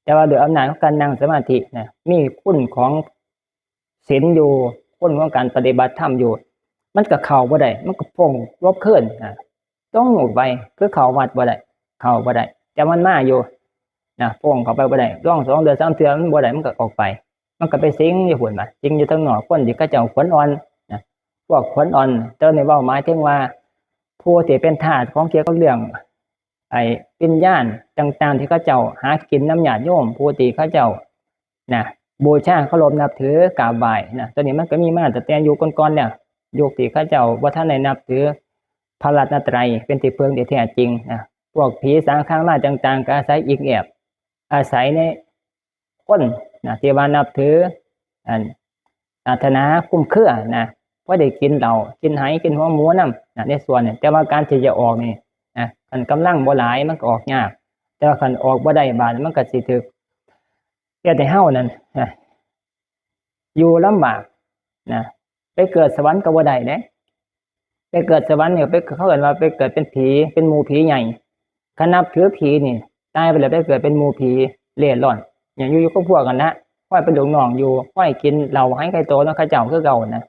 แต่ว่าด้วยอำนาจของการนั่งสมาธินะ มีคุณของศีลอยู่ คุณของการปฏิบัติธรรมอยู่ มันก็เข้าบ่ได้ มันก็พุ่งหลบคืนนะ ต้องออกไป คือเข้าวัดบ่ได้ เข้าบ่ได้ แต่มันมาอยู่นะ พุ่งเข้าไปบ่ได้ ลองสองเทื่อสามเทื่อมันบ่ได้ มันก็ออกไป มันก็ไปสิงอยู่พุ้นบาด สิงอยู่ทางนอก คนที่เขาเจ้าขวัญอ่อนนะ พวกขวัญอ่อน แต่นี่เว้าหมายถึงว่า ผู้ที่เป็นทาสของเกี่ยวกับเรื่อง ไอ้วิญญาณต่างๆ ที่เขาเจ้าหากินนำญาติโยม ผู้ที่เขาเจ้านะ บูชาเคารพนับถือกราบไหว้นะ ตัวนี้มันก็มีมาตั้งแต่ยุคก่อนๆ แล้ว ยุคที่เขาเจ้าบ่ทันได้นับถือพระรัตนตรัยเป็นที่พึ่งที่แท้จริงนะ พวกผีสางฆางลายต่างๆ ก็อาศัยอิงแอบ อาศัยในคนนะ ที่ว่านับถือ อัน ศาสนาคลุมเครือนะ พอได้กินเหล้า กินไห กินหัวหมูนำนะ ในส่วนนี้ แต่ว่าการที่จะออกนี่นะ คันกำลังบ่หลายมันก็ออกยาก แต่ว่าคันออกบ่ได้บาดมันก็สิถูกเฮ็ดให้เฮานั่นนะ อยู่ลำบากนะ ไปเกิดสวรรค์ก็บ่ได้เด้ ไปเกิดสวรรค์นี่ ไป เขาเอิ้นว่าไปเกิดเป็นผี เป็นหมู่ผีใหญ่ คันนับถือผีนี่ ตายไปแล้วไปเกิดเป็นหมู่ผีเร่ร่อน อย่างอยู่ อยู่กับพวกกันนะ คอยเป็นลูกน้องอยู่ คอยกินเหล้าไหไข่โตนำเขาเจ้าคือเก่านะ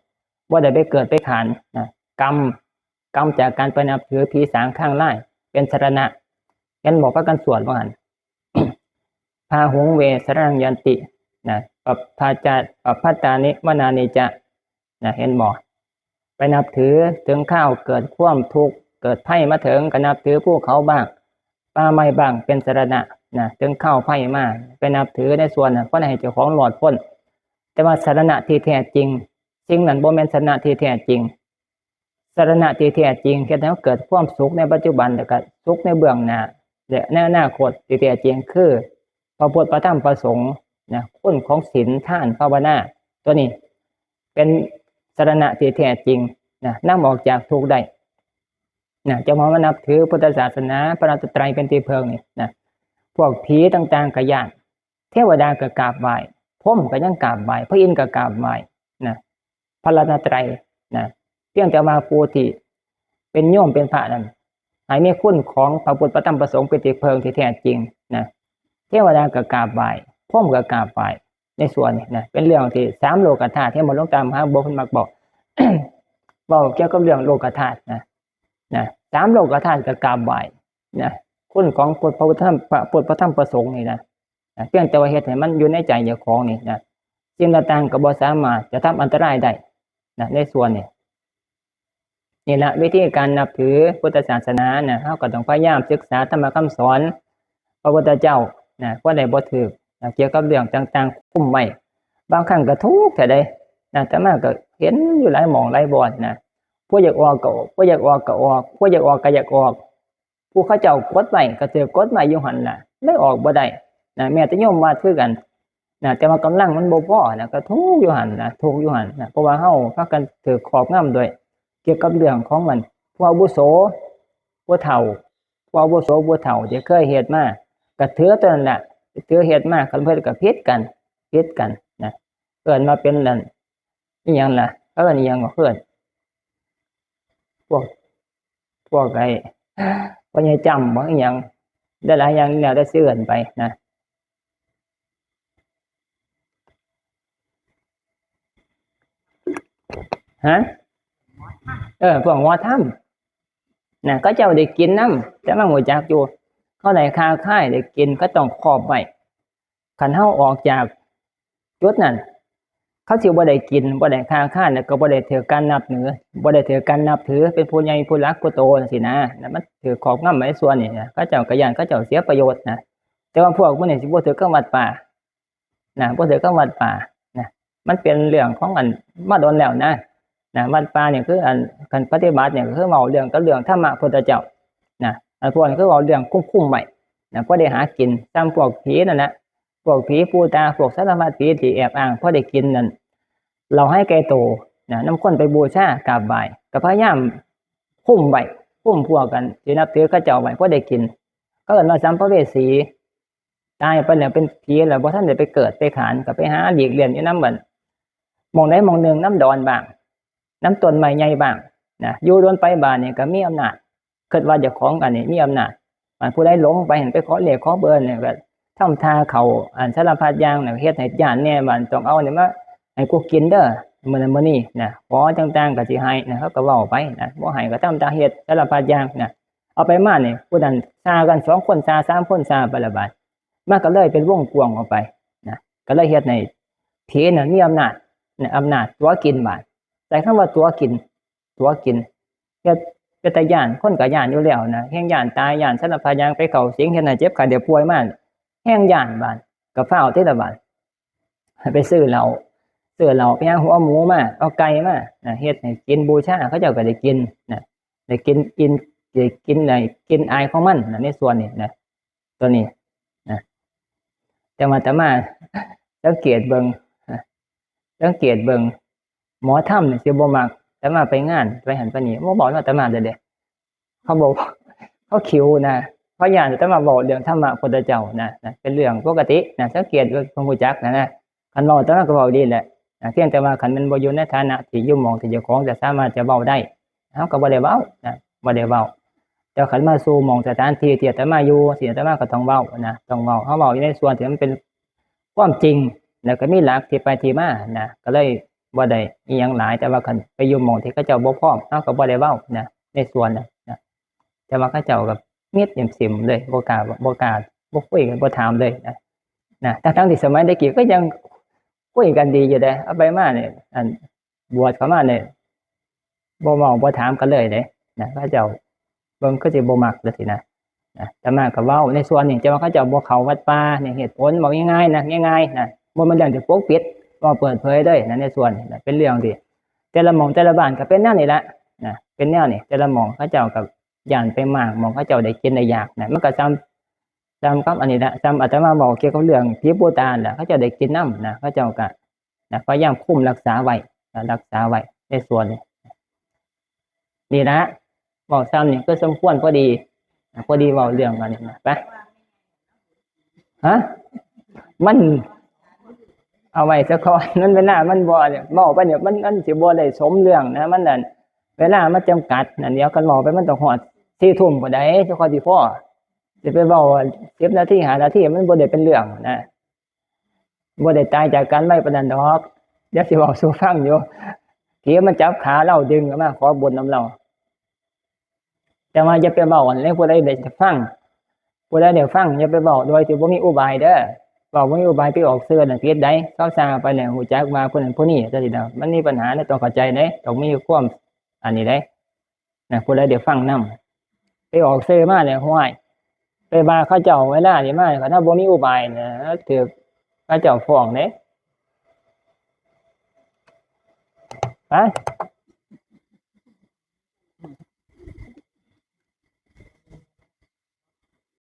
บ่ได้ไปเกิดไปขานนะ กรรม กรรมจากการไปนับถือผีสางฆางลาย เป็นสรณะ เห็นบ่ พากันสวดว่าหั่น พาหุงเวสรณังยันตินะ ปัพพาจา ปัพพตานิมนานิจะนะ เห็นบ่ ไปนับถือ ถึงคราวเกิดความทุกข์ เกิดภัยมาถึง ก็นับถือภูเขาบ้าง ป่าไม้บ้าง เป็นสรณะนะ ถึงคราวภัยมา ไปนับถือในส่วนนั้น เพื่อให้เจ้าของรอดพ้น แต่ว่าสรณะที่แท้จริง สิ่งนั้นบ่แม่นสรณะที่แท้จริง สรณะที่แท้จริง เฮ็ดให้เราเกิดความสุขในปัจจุบัน แล้วก็สุขในเบื้องหน้า และในอนาคตที่แท้จริง คือพระพุทธ พระธรรม พระสงฆ์นะ คุณของศีล ทาน ภาวนา ตัวนี้เป็นสรณะที่แท้จริงนะ นำออกจากทุกข์ได้นะ จะมานับถือพุทธศาสนา พระรัตนตรัยเป็นที่พึ่งนี่นะ พวกผีต่างๆ ก็ย้าน เทวดาก็กราบไหว้ พรหมก็ยังกราบไหว้ พระอินทร์ก็กราบไหว้นะ พระรัตนตรัยนะ เพียงแต่ว่าผู้ที่เป็นโยมเป็นพระนั้น ให้มีคุณของพระพุทธ พระธรรม พระสงฆ์เป็นที่พึ่งที่แท้จริงนะ เทวดาก็กราบไหว้ พรหมก็กราบไหว้ ในส่วนนี้นะ เป็นเรื่องที่สามโลกธาตุ ที่หลวงตามหาบัวเพิ่นมักบอก เว้าเกี่ยวกับเรื่องโลกธาตุนะ นะ สามโลกธาตุก็กราบไหว้นะ คุณของพุทธ พระพุทธ พระธรรม พระพุทธ พระธรรม พระสงฆ์นี่นะ นะ เพียงแต่ว่าเฮ็ดให้มันอยู่ในใจเจ้าของนี่นะ สิ่งต่างๆ ก็บ่สามารถจะทำอันตรายได้นะ ในส่วนนี้ นี่ละวิธีการนับถือพุทธศาสนานะ เราก็ต้องพยายามศึกษาธรรมคำสอนพระพุทธเจ้านะ ผู้ใดบ่ถูกนะ เกี่ยวกับเรื่องต่างๆ คุมไว้ บางครั้งก็ถูกแท้เด้นะ อาตมาก็เห็นอยู่หลายหม่องหลายบ่อนนะ ผู้อยากออกก็ออก ผู้อยากออกก็ออก ผู้อยากออกก็อยากออก ผู้เขาเจ้ากดไว้ก็ถือกดไว้อยู่หั่นล่ะ เลยออกบ่ได้นะ แม้แต่โยมวัดคือกัน นะ แต่ว่ากำลังมันบ่พอนะ ก็ทุกข์อยู่หั่นนะ ทุกข์อยู่หั่นนะ เพราะว่าเฮาพากันถูกครอบงำโดย เกี่ยวกับเรื่องของมัน ผู้อาวุโส ผู้เฒ่า ผู้อาวุโส ผู้เฒ่าที่เคยเฮ็ดมา ก็ถือตัวนั้นแหละ ถือเฮ็ดมา คันเพิ่นก็ผิดกัน ผิดกันนะ เอิ้นมาเป็นนั่น อีหยังล่ะ เอิ้นอีหยังก็เอิ้น พวก พวกไอ้ พ่อใหญ่จ้ำบ่ อีหยัง หลายๆอย่าง แล้วแต่สิเอิ้นไปนะ ฮะ เออ พวกหมอธรรมนะ เขาเจ้าได้กินนำ แต่มาฮู้จักอยู่ เขาได้ค้าขายได้กิน เขาต้องครอบไว้ คันเฮาออกจากจุดนั้น เขาสิบ่ได้กิน บ่ได้ค้าขาย แล้วก็บ่ได้ถือการนับถือ บ่ได้ถือการนับถือ เป็นผู้ใหญ่ผู้หลักผู้โตจังซี้นะ นะ มันถูกครอบงำไว้ส่วนนี้นะ เขาเจ้าก็ย้านเขาเจ้าเสียประโยชน์นะ แต่ว่าพวกมื้อนี้สิบ่ถือกับวัดป่านะ บ่ถือกับวัดป่านะ มันเป็นเรื่องของอันมาโดนแล้วนะ นะ วัดป่านี่คืออัน คันปฏิบัตินี่ก็คือเว้าเรื่องกับเรื่องธรรมะพุทธเจ้านะ อันพวกนี้คือเว้าเรื่องคุ้มๆไว้นะ พอได้หากิน ส่ำพวกผีนั่นนะ พวกผีปู่ตา พวกสารพัดผีที่แอบอ้างพอได้กินนั่น เหล้าหายไก่โตนะ นำคนไปบูชากราบไหว้ ก็พยายามคุมไว้ คุมพวกกันที่นับถือเขาเจ้าไว้ พอได้กิน เขาเอิ้นว่าสัมภเวสี ตายไปแล้วเป็นผีแล้ว บ่ทันได้ไปเกิดไปขาน ก็ไปหาหลีกเลี่ยงอยู่นำบัด หม่องใดหม่องหนึ่ง นำดอนบ้าง นำต้นไม้ใหญ่บ้างนะ อยู่โดนไปบาดนี่ก็มีอำนาจ คิดว่าเจ้าของอันนี้มีอำนาจ อันผู้ใดหลงไปหั้น ไปขอเลขขอเบอร์นี่ก็ทำท่าเข้า อันสารพัดอย่างนี่ เฮ็ดให้ย้านแน่ ว่าต้องเอานี่มาให้กูกินเด้อ มื้อนั้นมื้อนี้นะ ขอต่างๆก็สิให้นะ เขาก็เว้าไปนะ บ่ให้ก็ทำท่าเฮ็ดสารพัดอย่างนะ เอาไปมานี่ ผู้นั้นซ่ากันสองคนซ่า สามคนซ่าไปละบาด มันก็เลยเป็นวงกว้างออกไปนะ ก็เลยเฮ็ดให้ผีนั่นมีอำนาจนะ อำนาจตั๋วกินบาด ใช้คำว่าตั๋วกิน ตั๋วกิน เฮ็ดเป็นตาย้าน คนก็ย้านอยู่แล้วนะ แฮ่งย้านตาย ย้านสารพัดอย่าง ไปเข้าสิง เฮ็ดให้เจ็บไข้ได้ป่วยมา แฮ่งย้านบาด ก็ฟ้าวติละบาด ไปซื้อเหล้า ซื้อเหล้า ไปหาหัวหมูมา เอาไก่มานะ เฮ็ดให้กินบูชา เขาเจ้าก็ได้กินนะ ได้กินอิน ได้กิน ได้กินอายของมันนะ ในส่วนนี้นะ ตัวนี้นะ แต่ว่าอาตมาสังเกตเบิ่งนะ สังเกตเบิ่ง หมอธรรมนี่สิบ่มัก อาตมาไปงาน ไปหั้นไปนี่ บ่บอกว่าอาตมาเด้อเด้ เขาบอก เขาขิวนะ เขาย้านอาตมาเว้าเรื่องธรรมะพุทธเจ้านะ นะ เป็นเรื่องปกตินะ สังเกตเบิ่ง เพิ่นรู้จักนะ นะ คันเว้าอาตมาก็เว้าดีแหละนะ เพียงแต่ว่าคันมันบ่อยู่ในฐานะที่อยู่หม่องที่เจ้าของจะสามารถจะเว้าได้ เฮาก็บ่ได้เว้านะ บ่ได้เว้า แต่คันมาสู่หม่องสถานที่ที่อาตมาอยู่ สิอาตมาก็ต้องเว้านะ ต้องเว้า เฮาเว้าอยู่ในส่วนที่มันเป็นความจริง แล้วก็มีหลักที่ไปที่มานะ ก็เลยบ่ได้อิหยังหลาย แต่ว่าคันไปอยู่หม่องที่เขาเจ้าบ่พร้อม เฮาก็บ่ได้เว้านะ ในส่วนนั้นนะ แต่ว่าเขาเจ้าก็เงียบเงียบซิมเลย บ่กล้า บ่กล้า บ่คุยกัน บ่ถามเลยนะ นะ ทั้งๆที่สมัยแต่กี้ก็ยังคุยกันดีอยู่เด้ เอาไปมาเนี่ย อัน บวชเข้ามาเนี่ย บ่เว้าบ่ถามกันเลยเด้นะ เขาเจ้าเบิ่งคือสิบ่มักจังซี่นะ นะ อาตมาก็เว้าในส่วนนี้ แต่ว่าเขาเจ้าบ่เข้าวัดป่านี่ เหตุผลบอกง่ายๆนะ ง่ายๆนะ บ่แม่นเรื่องที่ปกปิด เว้าเปิดเผยเลยนะ ในส่วนนี้นะ เป็นเรื่องที่ แต่ละหม่องแต่ละบ้านก็เป็นแนวนี้แหละนะ เป็นแนวนี้ แต่ละหม่องเขาเจ้าก็ย้านไปมาก หม่องเขาเจ้าได้กินได้อยากนะ มันก็ซ้ำ ซ้ำกับอันนี้แหละ ซ้ำอาตมาเว้าเกี่ยวกับเรื่องผีปู่ตานั่นแหละ เขาเจ้าได้กินนำนะ เขาเจ้าก็ นะ พยายามคุมรักษาไว้นะ รักษาไว้ในส่วนนี้ นี่นะ เว้าซ้ำนี่ก็สมควรพอดีนะ พอดีเว้าเรื่องอันนี้นะ ไป ฮะ มัน เอาไว้ซะก่อน มันเวลามันบ่เนี่ย เว้าไปเนี่ย มัน มันสิบ่ได้สมเรื่องนะ มันนั่น เวลามันจำกัดนะ เดี๋ยวคันเว้าไปมันต้องฮอดสี่ทุ่มพุ้นใด๋ จั่งค่อยสิพอ สิไปเว้าสิบนาที ห้านาที มันบ่ได้เป็นเรื่องนะ บ่ได้ตายจากกันไวปานนั้นดอก เดี๋ยวสิเว้าสู่ฟังอยู่ ผีมันจับขาลาวดึงออกมาขอบุญนำลาว แต่ว่าอย่าไปเว้าให้ผู้ใดได้ฟัง ผู้ใดได้ฟังอย่าไปเว้าโดยที่บ่มีอุบายเด้อ เว้าบ่มีอุบายไปออกสื่อนั่นผิดใด๋ เขาสร้างไปแล้วฮู้จักว่าผู้นั้นผู้นี้จังซี่นะ มันมีปัญหานะ ต้องเข้าใจเด้ ต้องมีความอันนี้เด้ นะ ผู้ใดได้ฟังนำ ไปออกสื่อมาเนี่ย ห้วย ไปว่าเขาเจ้าเวลานี่มา คันเฮาบ่มีอุบายนะ ถืกเขาเจ้าฟ้องเด้ ไป